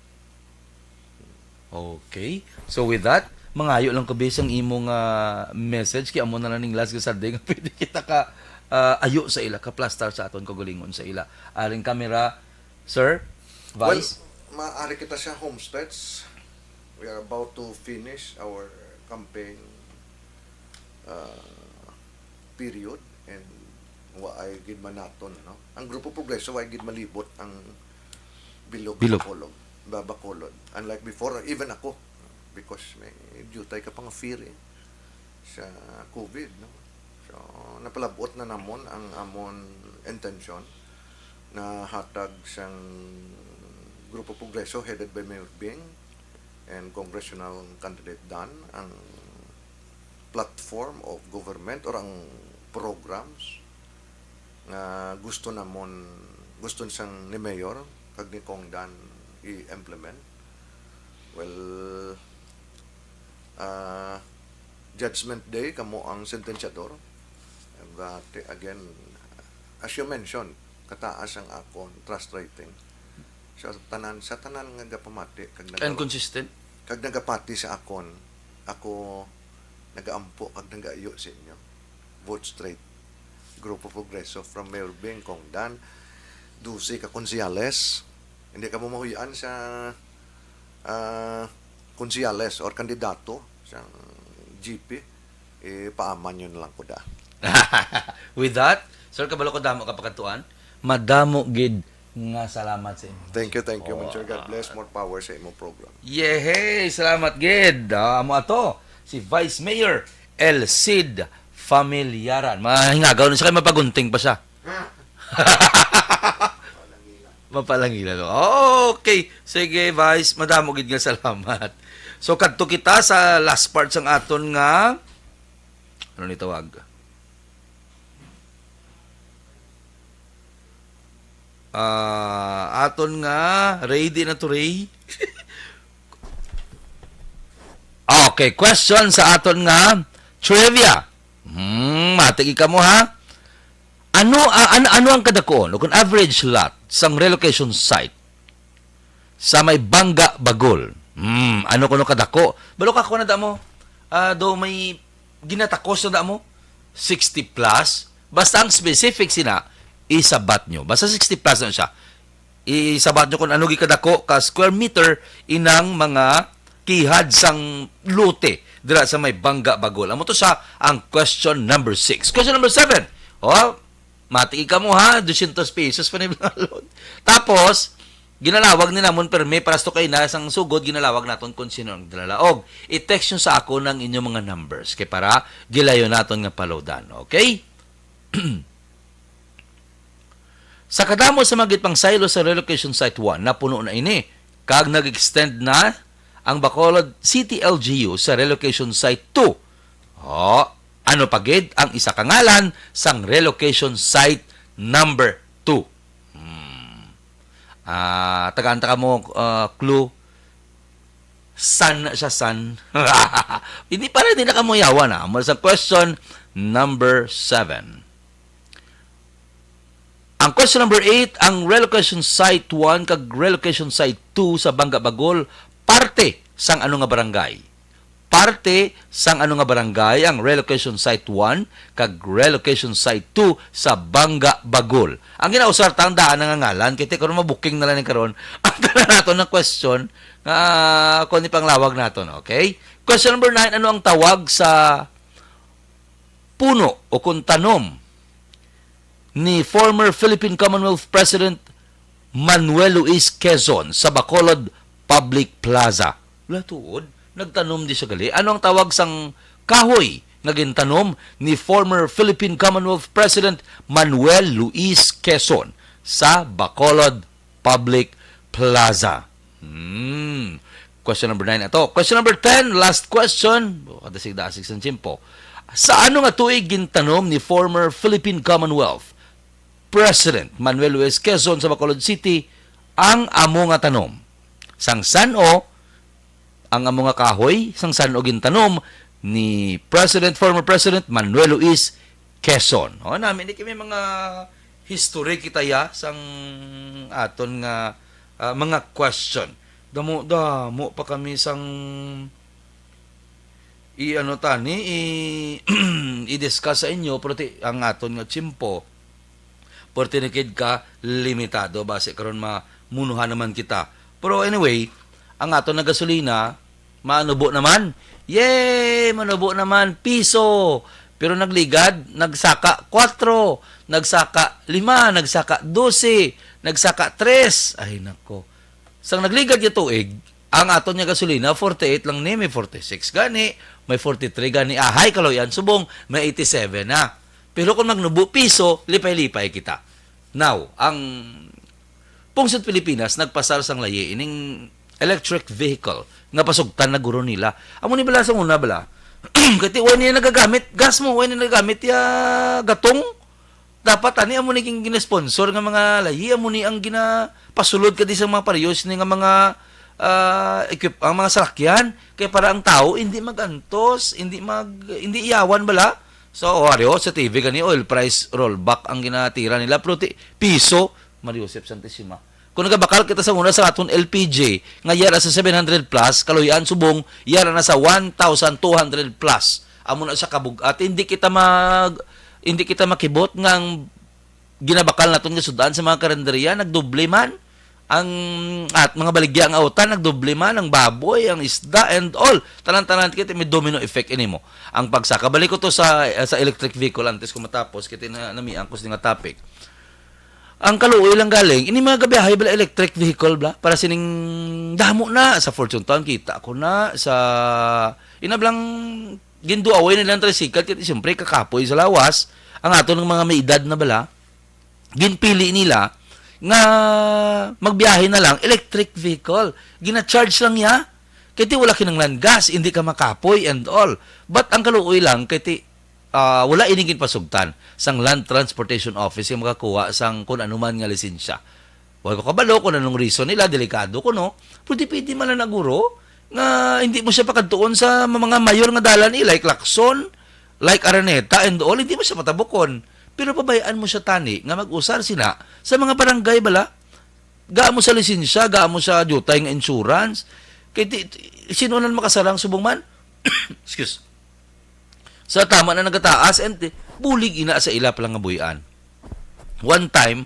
Okay. So with that, mangayo lang ko bisang imong ah, message kay amo na lang ning last nga Sunday nga pwede kita ka ah, ayo sa ila, ka plastar sa aton kaugalingon sa ila. Aring camera, sir, Well, vice. Maaari kita sa home stretch. We are about to finish our campaign uh, period and wa ay gid manaton, no? Ang Grupo Progreso wa ay gid malibot ang bilog, Bilog. Bacolod, Babacolod. Unlike before, even ako, because may dutay ka pang fear eh, sa COVID, no? So, napalabot na namon ang amon intensyon na hatag sang Grupo Progreso headed by Mayor Bing and Congressional Candidate Dan ang platform of government or ang programs nga gusto namon, gusto sang ni Mayor kag ni Cong Dan i-implement. Well, ah, Judgment Day, kamo ang sentensyador. But again, as you mentioned, kataas ang akon trust rating. Sa tanan, sa tanan nga gapamati kag And naga- consistent. kag nagapati sa akon, ako nagaampo kag nagaayo sa inyo. Vote straight. Grupo Progreso from Mayor Bing, Cong Dan, dose ka konsehales. Hindi ka mo mahuy-an sa ah, konsehales or kandidato sa G P. Eh, paaman yun lang ko da. With that, Sir Kabalo, ko damo ka pakadtuan. Madamo gid nga salamat sa imo. Thank you, thank you, Monsignor. God bless, more power sa imong program. Yehey! Salamat gid. Ah, amo ato si Vice Mayor El Cid Familiaran. Mahingagaw na siya kay mapagunting pa siya. Mapalangila, no? Okay. Sige, Vice. Madamo gid nga salamat. So, kadto kita sa last part sang aton nga, ano ni tawag? Ah, aton nga, ready na to, Ray? Okay, question sa aton nga trivia. Hmm, matigi ka mo, ha? Ano, ah, ano, ano ang kadakuon o kung average lot sang relocation site sa may Banga Bagol? Hmm, ano kuno kadako? Balo ka ko na damo. Ah, do may ginatakos na damo? Sixty plus? Basta ang specific sina, isabat nyo. Basta sixty plus na siya. Isabat nyo kung ano gikadako ka square meter inang mga kihad sang lote dira sa may Bangga Bagol. Amo to sa ang question number six. Question number seven. Oh, matiki ka mo ha, dosyentos pesos pa ni mga load. Tapos, ginalawag ni namon permi para sa kay na sang sugod, ginalawag naton kung sino ang dalalaog. I-text nyo sa ako ng inyong mga numbers kay para gilayo naton nga paloadan. Okay? Sa kadamo sa mga gipang-silo sa Relocation Site one, napuno na ini, kag nag-extend na ang Bacolod City L G U sa Relocation Site two. Oh, ano pa gid ang isa ka ngalan sang Relocation Site number two? Hmm. Ah, tagaan ta ka mo, ah, clue. San na siya, san? Hindi pala, hindi na ka mo yawa na. Amo sa question number seven. Ang question number eight, ang Relocation Site one kag Relocation Site two sa Bangga Bagol, parte sang ano nga barangay? Parte sang ano nga barangay ang Relocation Site one kag Relocation Site two sa Bangga Bagol? Ang ginausar ta ang daan nga ngalan, kay karon mabuking na lang ni karon. Ang tanan naton nga question nga kung ni panglawag naton, okay? Question number nine, ano ang tawag sa puno o kung tanom ni former Philippine Commonwealth President Manuel Luis Quezon sa Bacolod Public Plaza? Wala tuod, nagtanom di siya gali. Ano ang tawag sang kahoy nga gintanom ni former Philippine Commonwealth President Manuel Luis Quezon sa Bacolod Public Plaza? Hmm. Question number nine ato. Question number ten, last question. O, kadasig-dasig sang tiyempo. Sa ano nga tuig gintanom ni former Philippine Commonwealth President Manuel Luis Quezon sa Bacolod City ang amo nga tanom? Sang san-o ang amo nga kahoy, sang san-o gintanom ni President, former President Manuel Luis Quezon. O, nami ni kami mga history kita ya sang aton nga, ah, mga question. Damo, damo pa kami sang i-ano tani, i-, i-discuss sa inyo, pero ti-, ang aton nga tiyempo, perti ni kid ka limitado, basi karon mamunuhan naman kita. Pero anyway, ang aton nga gasolina, manubo naman. Yay! Manubo naman, piso. Pero nagligad, nagsaka kwatro, nagsaka lima, nagsaka dose, nagsaka tres. Ay, nako. Sang nagligad nga tuig, ang aton nga gasolina, forty-eight lang ni, may forty-six gani, may forty-three gani, ahay, kaluy-an subong, may eighty-seven na. Pero kung magnubo piso, lipay-lipay kita. Now, ang Pungsod Pilipinas nagpasar sang layi ining electric vehicle nga pasugtan na guro nila. Amo ni bala sa una bala. Kati, wala niya nagagamit gas mo, wala niya nagagamit ya gatong. Dapat ani amo ni gin-, ginasponsor nga mga layi, amo ni ang ginapasulod kadi sa mga pariyos ni nga mga, ah, equip-, ang mga salakyan. Kay para ang tao hindi magantos, hindi mag-, hindi iyawan bala. So, o, ari, o, sa T V gani, oil price rollback ang ginatira nila. Pero ti-, piso, Maria Josep Santissima. Kung nagabakal kita sa una sa aton L P G, nga yara sa seven hundred plus, kaluy-an subong, yara na sa one thousand two hundred plus. Amo na sa kabug-at. Hindi kita mag-, hindi kita makibot nga ang ginabakal naton nga sud-an sa mga karinderya, nagdoble man. Ang, at mga baligya nga utan, nagdoble man, ang baboy, ang isda, and all. Tanan-tanan, kita may domino effect ini mo. Ang pagsaka, balik ko to sa, sa electric vehicle antes ko matapos, kita na, namiang ko sa nga topic. Ang kaluoy lang galing, ini mga gabiyahe bala electric vehicle bala, para sining damo na, sa Fortune Town, kita ko na, sa, inablang, ginduaway nila ang tricycle, kaya siyempre, kakapoy sa lawas, ang aton ng mga may edad na bala, ginpili nila nga magbiyahe na lang electric vehicle. Gina-charge lang niya. Kaya ti wala kinanglan gas, hindi ka makapoy and all. But ang kaluoy lang, kaya ti, ah, wala ini ginpasugtan sang Land Transportation Office yung makakuha sang kung anuman nga lisensya. Wala ko kabalo kung anong reason nila, delikado ko, no? Pero depende man lang na guro nga hindi mo siya pakadtuon sa mga mayor nga dalan, eh, like Lacson, like Araneta and all, hindi mo siya patabukon. Pero pabayaan mo siya tani nga mag-usar sina sa mga barangay bala. Gaa mo sa lisensya, gaa mo sa diutay nga insurance. Kay ti-, ti-, sino nang makasarang subong man? Excuse. Sa tama na nagataas, and ti-, bulig ina sa ila pala nga buy-an. One time,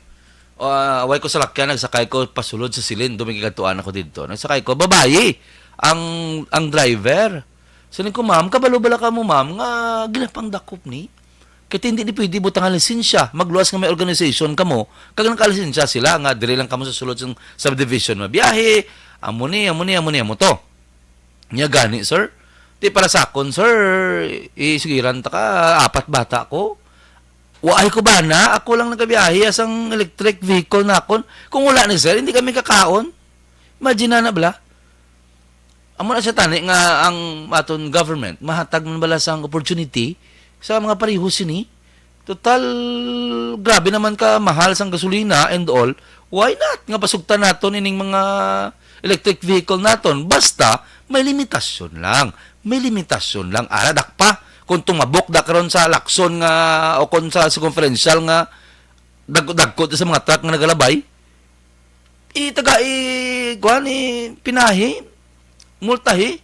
ah, way ko salakyan, nagsakay ko pasulod sa Silin, dumikig adtuan ako didto. Nagsakay ko, babayi ang, ang driver. Siling ko, "Ma'am, kabalo bala kamo, ma'am, nga ginapangdakop ni? Kay hindi ni pwede butangan lisensya, magluwas nga may organization kamo, kag nakalisensya sila nga diri lang kamo sa sulod sang subdivision mabiyahe, amo ni, amo ni, amo ni, amo to." Nya gani, sir, di para sa akon, sir, isugiran ta ka, apat bata ko. Waay ko bana, ako lang nagabiyahe sang electric vehicle nakon. Kung wala ni sir, hindi kami kakaon. Imagine na, na bala. Amo na siya tani nga ang aton government mahatag man bala sang opportunity sa mga pareho sini. Total, grabe naman ka mahal sang gasolina and all. Why not nga pasugtan naton ining mga electric vehicle naton? Basta may limitasyon lang. May limitasyon lang. Ara, dakpa. Kung tumabok da karon sa Lacson nga o kung sa circumferential nga dagko-dagko sa mga truck nga nagalabay, itaga, i-, kuwan, i-, pinahi, multahi.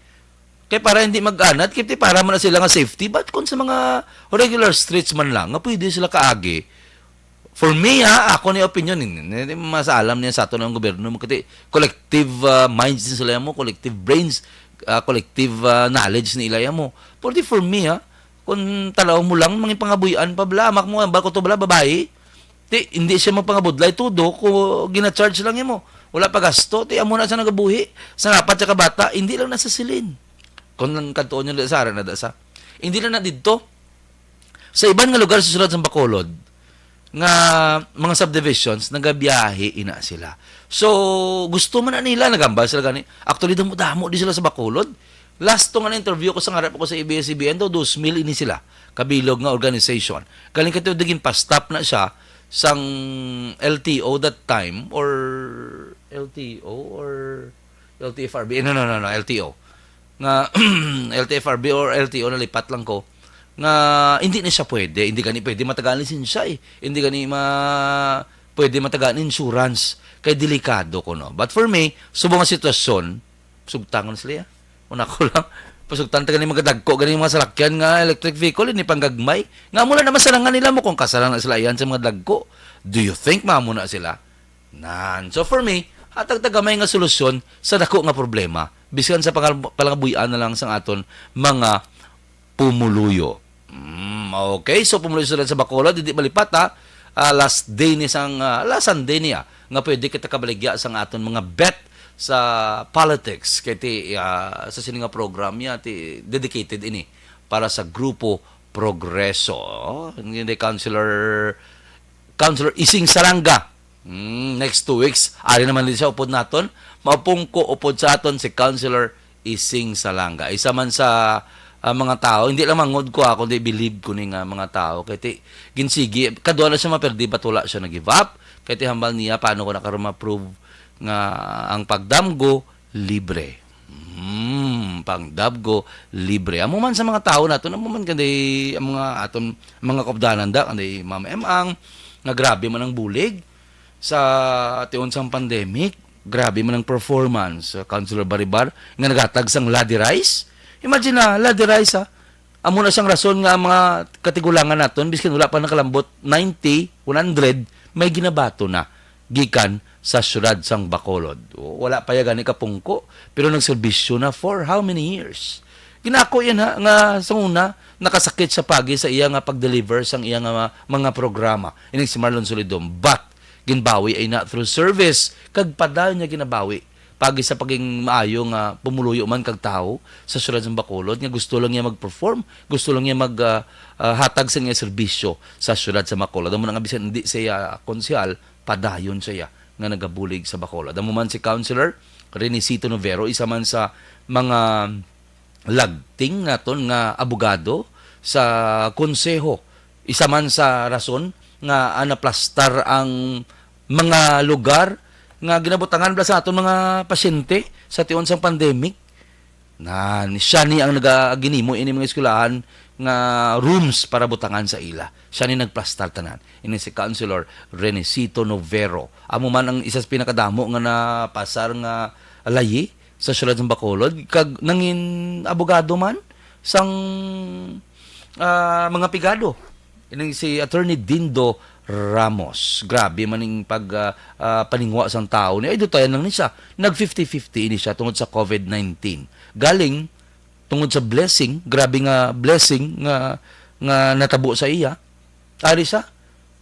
Kay para hindi mag-anad, kay para man na sila nga safety. But kung sa mga regular streets man lang, nga pwede sila kaagi, for me, ha, ako ni opinion, ni, ni, ni, mas alam niya sa aton ang gobyerno, mo, kasi collective, ah, minds ni sila mo, collective brains, ah, collective, ah, knowledge ni ila mo. Pero di for me, ha, kung tanaw mo lang, mga pangabuyan pa bala, amak mo, ang barko to bala, babae, ti, hindi siya magpangabudlay todo, ko gina-charge lang mo. Wala pa gasto, ti, amo na sa nagabuhi, sa apat siya ka bata, hindi lang nasa silin. Kung lang kadtuon nyo sa ara na da sa. Hindi lang na didto. Sa iban nga lugar sa sulod sa Bacolod, nga mga subdivisions, nagabiyahe ina sila. So, gusto man na nila, nagambal sila gani. Actually, damo-damo di sila sa Bacolod. Last to nga na-interview ko sa ngarap ko sa A B S C B N daw, dos mil ini sila. Kabilog nga organization. Galing ka to, digin pa-stop na siya sang L T O that time, or L T O, or L T F R B. No, no, no, no, L T O. Nga, L T F R B or L T O, nalipat lang ko. Nga, hindi na siya pwede. Hindi gani pwede matagaan lisensya eh. Hindi gani ma-, pwede matagaan insurance. Kay delikado ko, no? But for me, subong nga sitwasyon, sugtangon sila, ya. Una ko lang, pasugtan ta gani mga dagko, gani mga salakyan nga electric vehicle, ini panggagmay. Nga mula naman sarangan nila mo kung kasarangan sila yan sa mga dagko. Do you think mamo na sila? Nan. So for me, hatag ta gamay nga solusyon sa dako nga problema, biskan sa pangal-, palangabuy-an na lang sang aton mga pumuluyo. Mm, okay, so pumuluyo sila sa Bacolod, hindi malipat, ha. Ah, last day ni sang, ah, last Sunday niya nga pwede kita kabaligya sang aton mga bet sa politics kay ti, ah, sa sini nga program niya ti dedicated ini para sa Grupo Progreso. Oh, ni Councilor, Councilor Ising Salanga. Hmm, next two weeks, ari naman din siya upod naton. Mapungko upod sa aton si Councilor Ising Salanga. Isa man sa, ah, mga tao, hindi lang mangod ko, ah, kundi believe ko ni nga mga tao. Kay ti, ginsigi, kadwa na siya maperdi, but wala siya nag-give up. Kay ti hambal niya, paano ko na karon ma-prove nga ang pagdamgo libre? Hmm, pangdamgo libre. Amo man sa mga tao naton, amo man kanday ang mga aton mga kaupdanan da, kanday Ma'am Emang, nga grabe man ang bulig sa tion sang pandemic. Grabe man ang performance, uh, Councilor Baribar, nga naghatag sang ladi rice. Imagine na, ladi rice, ha. Amo na siyang rason nga ang mga katigulangan naton, biskin wala pa nakalambot ninety, one hundred, may ginabato na gikan sa siyudad sang Bacolod. O, wala pa ya gani kapungko, pero nagserbisyo na for how many years? Ginako yan, ha, nga sa una, nakasakit sa pagi sa iya nga pag-deliver sang iya nga ma-, mga programa. Ining si Marlon Solidom. But, ginbawi ay na through service, kag padayon niya ginabawi. Pagi sa paging maayo nga pumuluyo man kag tawo sa siyudad sa Bacolod nga gusto lang niya mag-perform, gusto lang niya mag, ah, ah, hatag sa niya serbisyo sa siyudad sa Bacolod. Amo na nga bisan hindi siya konsehal, padayon siya nga nagabulig sa Bacolod. Amo man si Councilor Renisito Novero, isa man sa mga lagting naton nga abogado sa konseho. Isa man sa rason nga, ah, naplastar ang mga lugar nga ginabutangan bala sa aton mga pasyente sa tion sang pandemic. Na, siya ni ang nagaginimo ini mga eskwelahan nga rooms para butangan sa ila. Siya ni nagplastar tanan. Ini si Councilor Renesito Novero. Amo man ang isa sa pinakadamo nga napasar nga layi sa siyudad sa Bacolod, kag nangin abogado man sang, ah, mga pigado. Ining si Attorney Dindo Ramos. Grabe man ning pag, ah, ah, paningwa sang tawo ni. Ay, dutayan lang ni siya. Nag fifty fifty ini siya tungod sa covid nineteen. Galing, tungod sa blessing, grabe nga blessing nga, nga natabo sa iya. Ari sa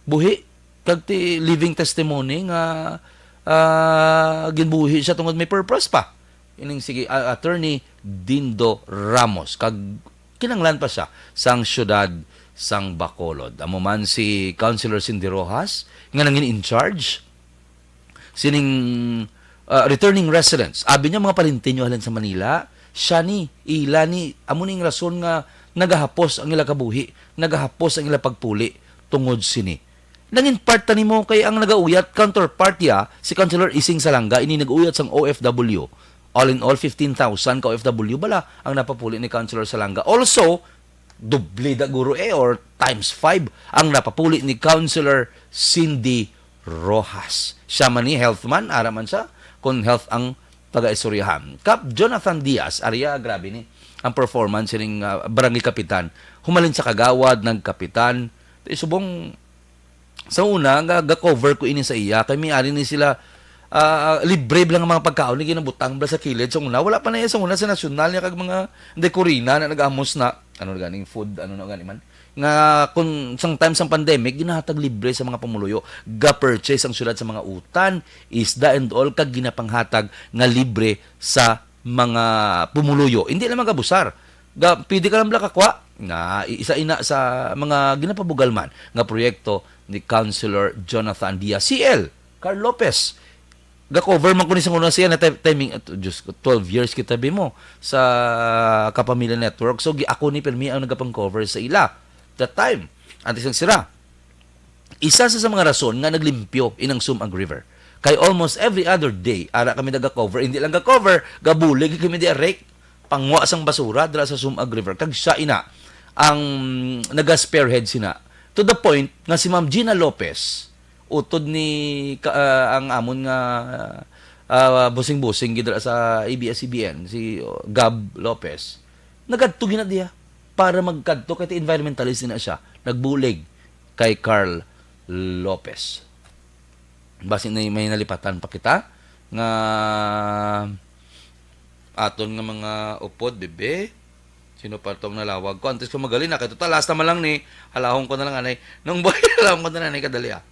buhi, kag ti living testimony nga, ah, ginbuhi siya tungod may purpose pa. Ining sige, ah, Attorney Dindo Ramos, kag kinanglan pa siya sang siyudad sang Bacolod. Amo man si Councilor Cindy Rojas, nga nangin in charge sining, ah, returning residents. Abi niya, mga parintinyo halin sa Manila, siya ni, ila ni, amo ning rason nga nagahapos ang ila kabuhi, nagahapos ang ila pagpuli tungod sini. Nangin part ta nimo kay ang nagauyat, counterpart ya, si Councilor Ising Salanga, ini nag-uyat sang O F W. All in all, fifteen thousand ka O F W bala ang napapuli ni Councilor Salanga. Also, doble da guro eh, or times five ang napapuli ni Councilor Cindy Rojas. Siya man ni health man, ara man siya, kung health ang taga-istoryahan. Kap Jonathan Diaz, ariya, grabe ni ang performance sining, ah, barangay kapitan. Humalin sa kagawad, nagkapitan. Di subong, sa una, ga, ga-cover ko ini sa iya, kay may ari ni sila, ah, libre lang ang mga pagkaon, ni ginabutang bala sa kilid. Sa una, wala pa na iya, sa una, sa nasyonal niya, kag mga dekorina na nag-amos na, ano na ganing food, ano na gani man. Nga, kung sang time sang pandemic, ginahatag libre sa mga pumuluyo. Ga-purchase ang siyudad sa mga utan, isda and all, kag ginapanghatag nga libre sa mga pumuluyo. Hindi lang magabusar. Ga, pwede ka lang bala kakwa. Na, i-, isa ina sa mga ginapabugal man nga proyekto ni Councilor Jonathan Diaz. C L, Carl Lopez, ga-cover man ko ni sa una siya na ti-, timing, at, Diyos ko, twelve years kita bi mo sa Kapamilya Network. So, gi-, ako ni permi ang nagapang-cover sa ila that time. Antes ng sira. Isa sa, sa mga rason nga naglimpyo inang Sumag River. Kay almost every other day, ara kami naga-cover, hindi lang ga-cover, gabulig kami di rake, pangwa sang basura dira sa Sumag River. Kag siya ina ang naga-spearhead sina. To the point nga si Ma'am Gina Lopez, utod ni ka, ah, ang amon nga, ah, busing-busing gid dira sa A B S C B N, si, oh, Gab Lopez, nagadto gina diya para magkadto kay ti environmentalist na siya. Nagbulig kay Carl Lopez. Basi na may nalipatan pa kita nga aton nga mga upod, bebe. Sino pa tong nalawag ko? Antes ko magali na, kay total, last naman lang ni, halahong ko na lang, anay. Nung boy, halahong ko na lang, anay, kadali, ah.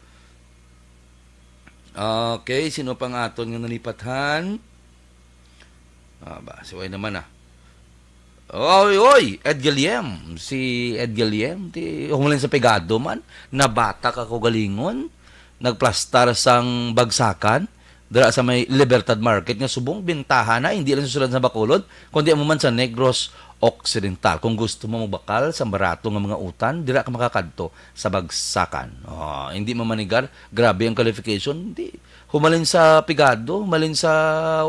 Okay, sino pa nga aton nga nalipatan? Ah, ba, siway naman, ah. Oy, oy, Ed Guillem. Si Ed Guillem, ti, humalin sa pigado man. Nabata ka ko galingon. Nagplastar sang bagsakan dira sa may Libertad Market nga subong bintaha na, hindi lang sa siyudad sa Bacolod, kundi amo man sa Negros Occidental. Kung gusto mo magbakal sa barato nga mga utan, dira ka makakadto sa bagsakan. Oh, hindi mamanigar, grabe ang qualification. Hindi. Humalin sa pigado, humalin sa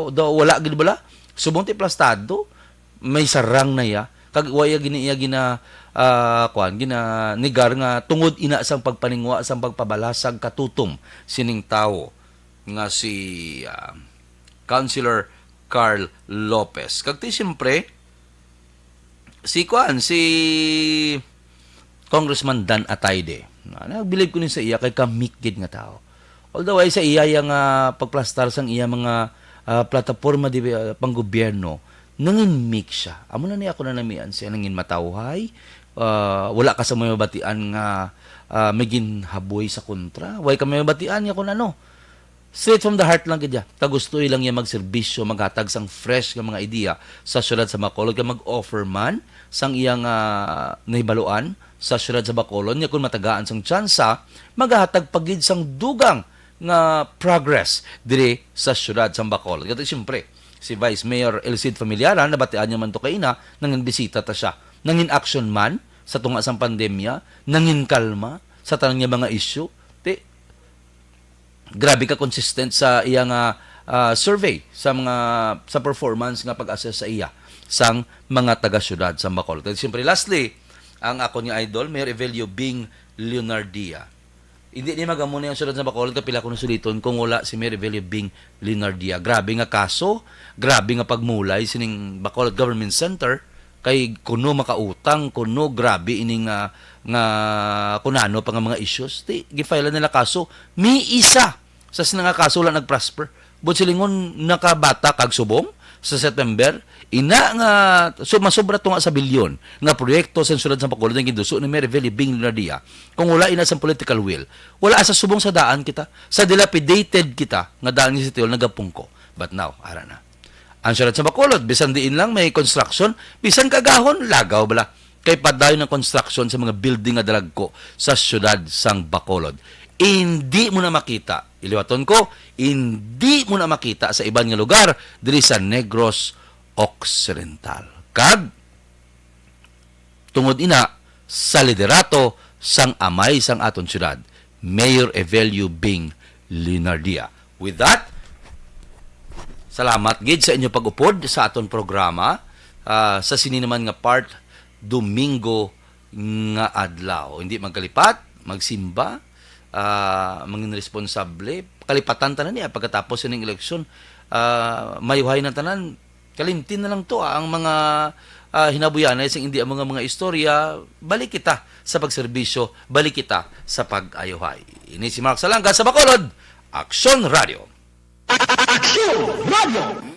daw wala gid bala. Subong ti plastado, may sarang na iya. Kag wa iya gini iya gina, ah, kuan, ginanigar nga tungod ina sang pagpaningwa sang pagpabalasag katutom sining tawo nga si, ah, Councilor Carl Lopez. Kag ti siyempre, si kuan, si Congressman Dan Atayde. Na, nagbilib ko ni sa iya kay kamik gid nga tao. Although ay sa iya yang, ah, pagplastar sang iya mga, ah, plataporma di, ah, panggobyerno, nangin mik siya. Amo na ni ako na namian siya, nangin matawhay. Ah, wala ka sa may mabatian nga, ah, may ginhaboy sa kontra. Way ka may mabatian nga kung ano. Straight from the heart lang gid ya. Kagustoy lang ya magserbisyo, maghatag sang fresh nga mga idea sa siyudad sa Bacolod, kag mag-offer man sang iyang, ah, nahibaluan sa siyudad sa Bacolod, nga kung matagaan sang tsansa, magahatag pa gid sang dugang nga progress diri sa siyudad sa Bacolod. Kay siyempre, si Vice Mayor El Cid Familiaran, nabatian niya man to kaina, nangin bisita ta siya. Nangin action man sa tunga sang pandemya, nangin kalma sa tanan nga mga issue. Ti, grabe ka consistent sa iya nga, ah, survey sa mga, sa performance nga pag-assess sa iya sang mga taga-siyudad sa Bacolod. Kag siyempre, lastly, ang akon nga idol, Mayor Evelio Bing Leonardia. Hindi ni magamo ni ang siyudad sa Bacolod, kapila ko nasuliton kung wala si Mayor Evelio Bing Leonardia. Grabe nga kaso, grabe nga pagmulay sining Bacolod Government Center, kay kuno makautang, kuno grabe ini nga, nga kunano pa nga mga issues. Ti, gifile nila kaso, may isa sa sina nga kaso lang nag-prosper. Buot silingon, nakabata kag subong sa September, ina nga, so, masubra to nga sa bilyon nga proyekto sa siyudad sa Bacolod ang ginduso ni Mayor Evelio Bing Leonardia. Kung wala ina sa political will, wala sa subong sa daan kita, sa dilapidated kita nga daan ni City Hall nagapungko. But now, ara na. Ang siyudad sa Bacolod, bisan diin lang may construction, bisan kagahon, lagaw bala. Kay padayon ang construction sa mga building nga dalagko sa siyudad sang Bacolod. Hindi mo na makita, iliwaton ko, hindi mo na makita sa iban nga lugar diri sa Negros Occidental. Kag tungod ina sa liderato sang amay sang aton siyudad, Mayor Evelio Bing Leonardia. With that, salamat gid sa inyo pag-upod sa aton programa, ah, sa sini naman nga part, Domingo nga adlaw. Hindi magkalipat, magsimba, ah, mangin responsable. Kalipatan tanan niya pagkatapos sining eleksyon. Ah, mayuhay na tanan, kalimti na lang to, ah, ang mga, ah, hinabuyanay sing hindi ang mga, mga istorya. Balik kita sa pagserbisyo, balik kita sa pag-ayuhay. Ini si Mark Salanga sa Bacolod, Aksyon Radio. Aksyon Radio.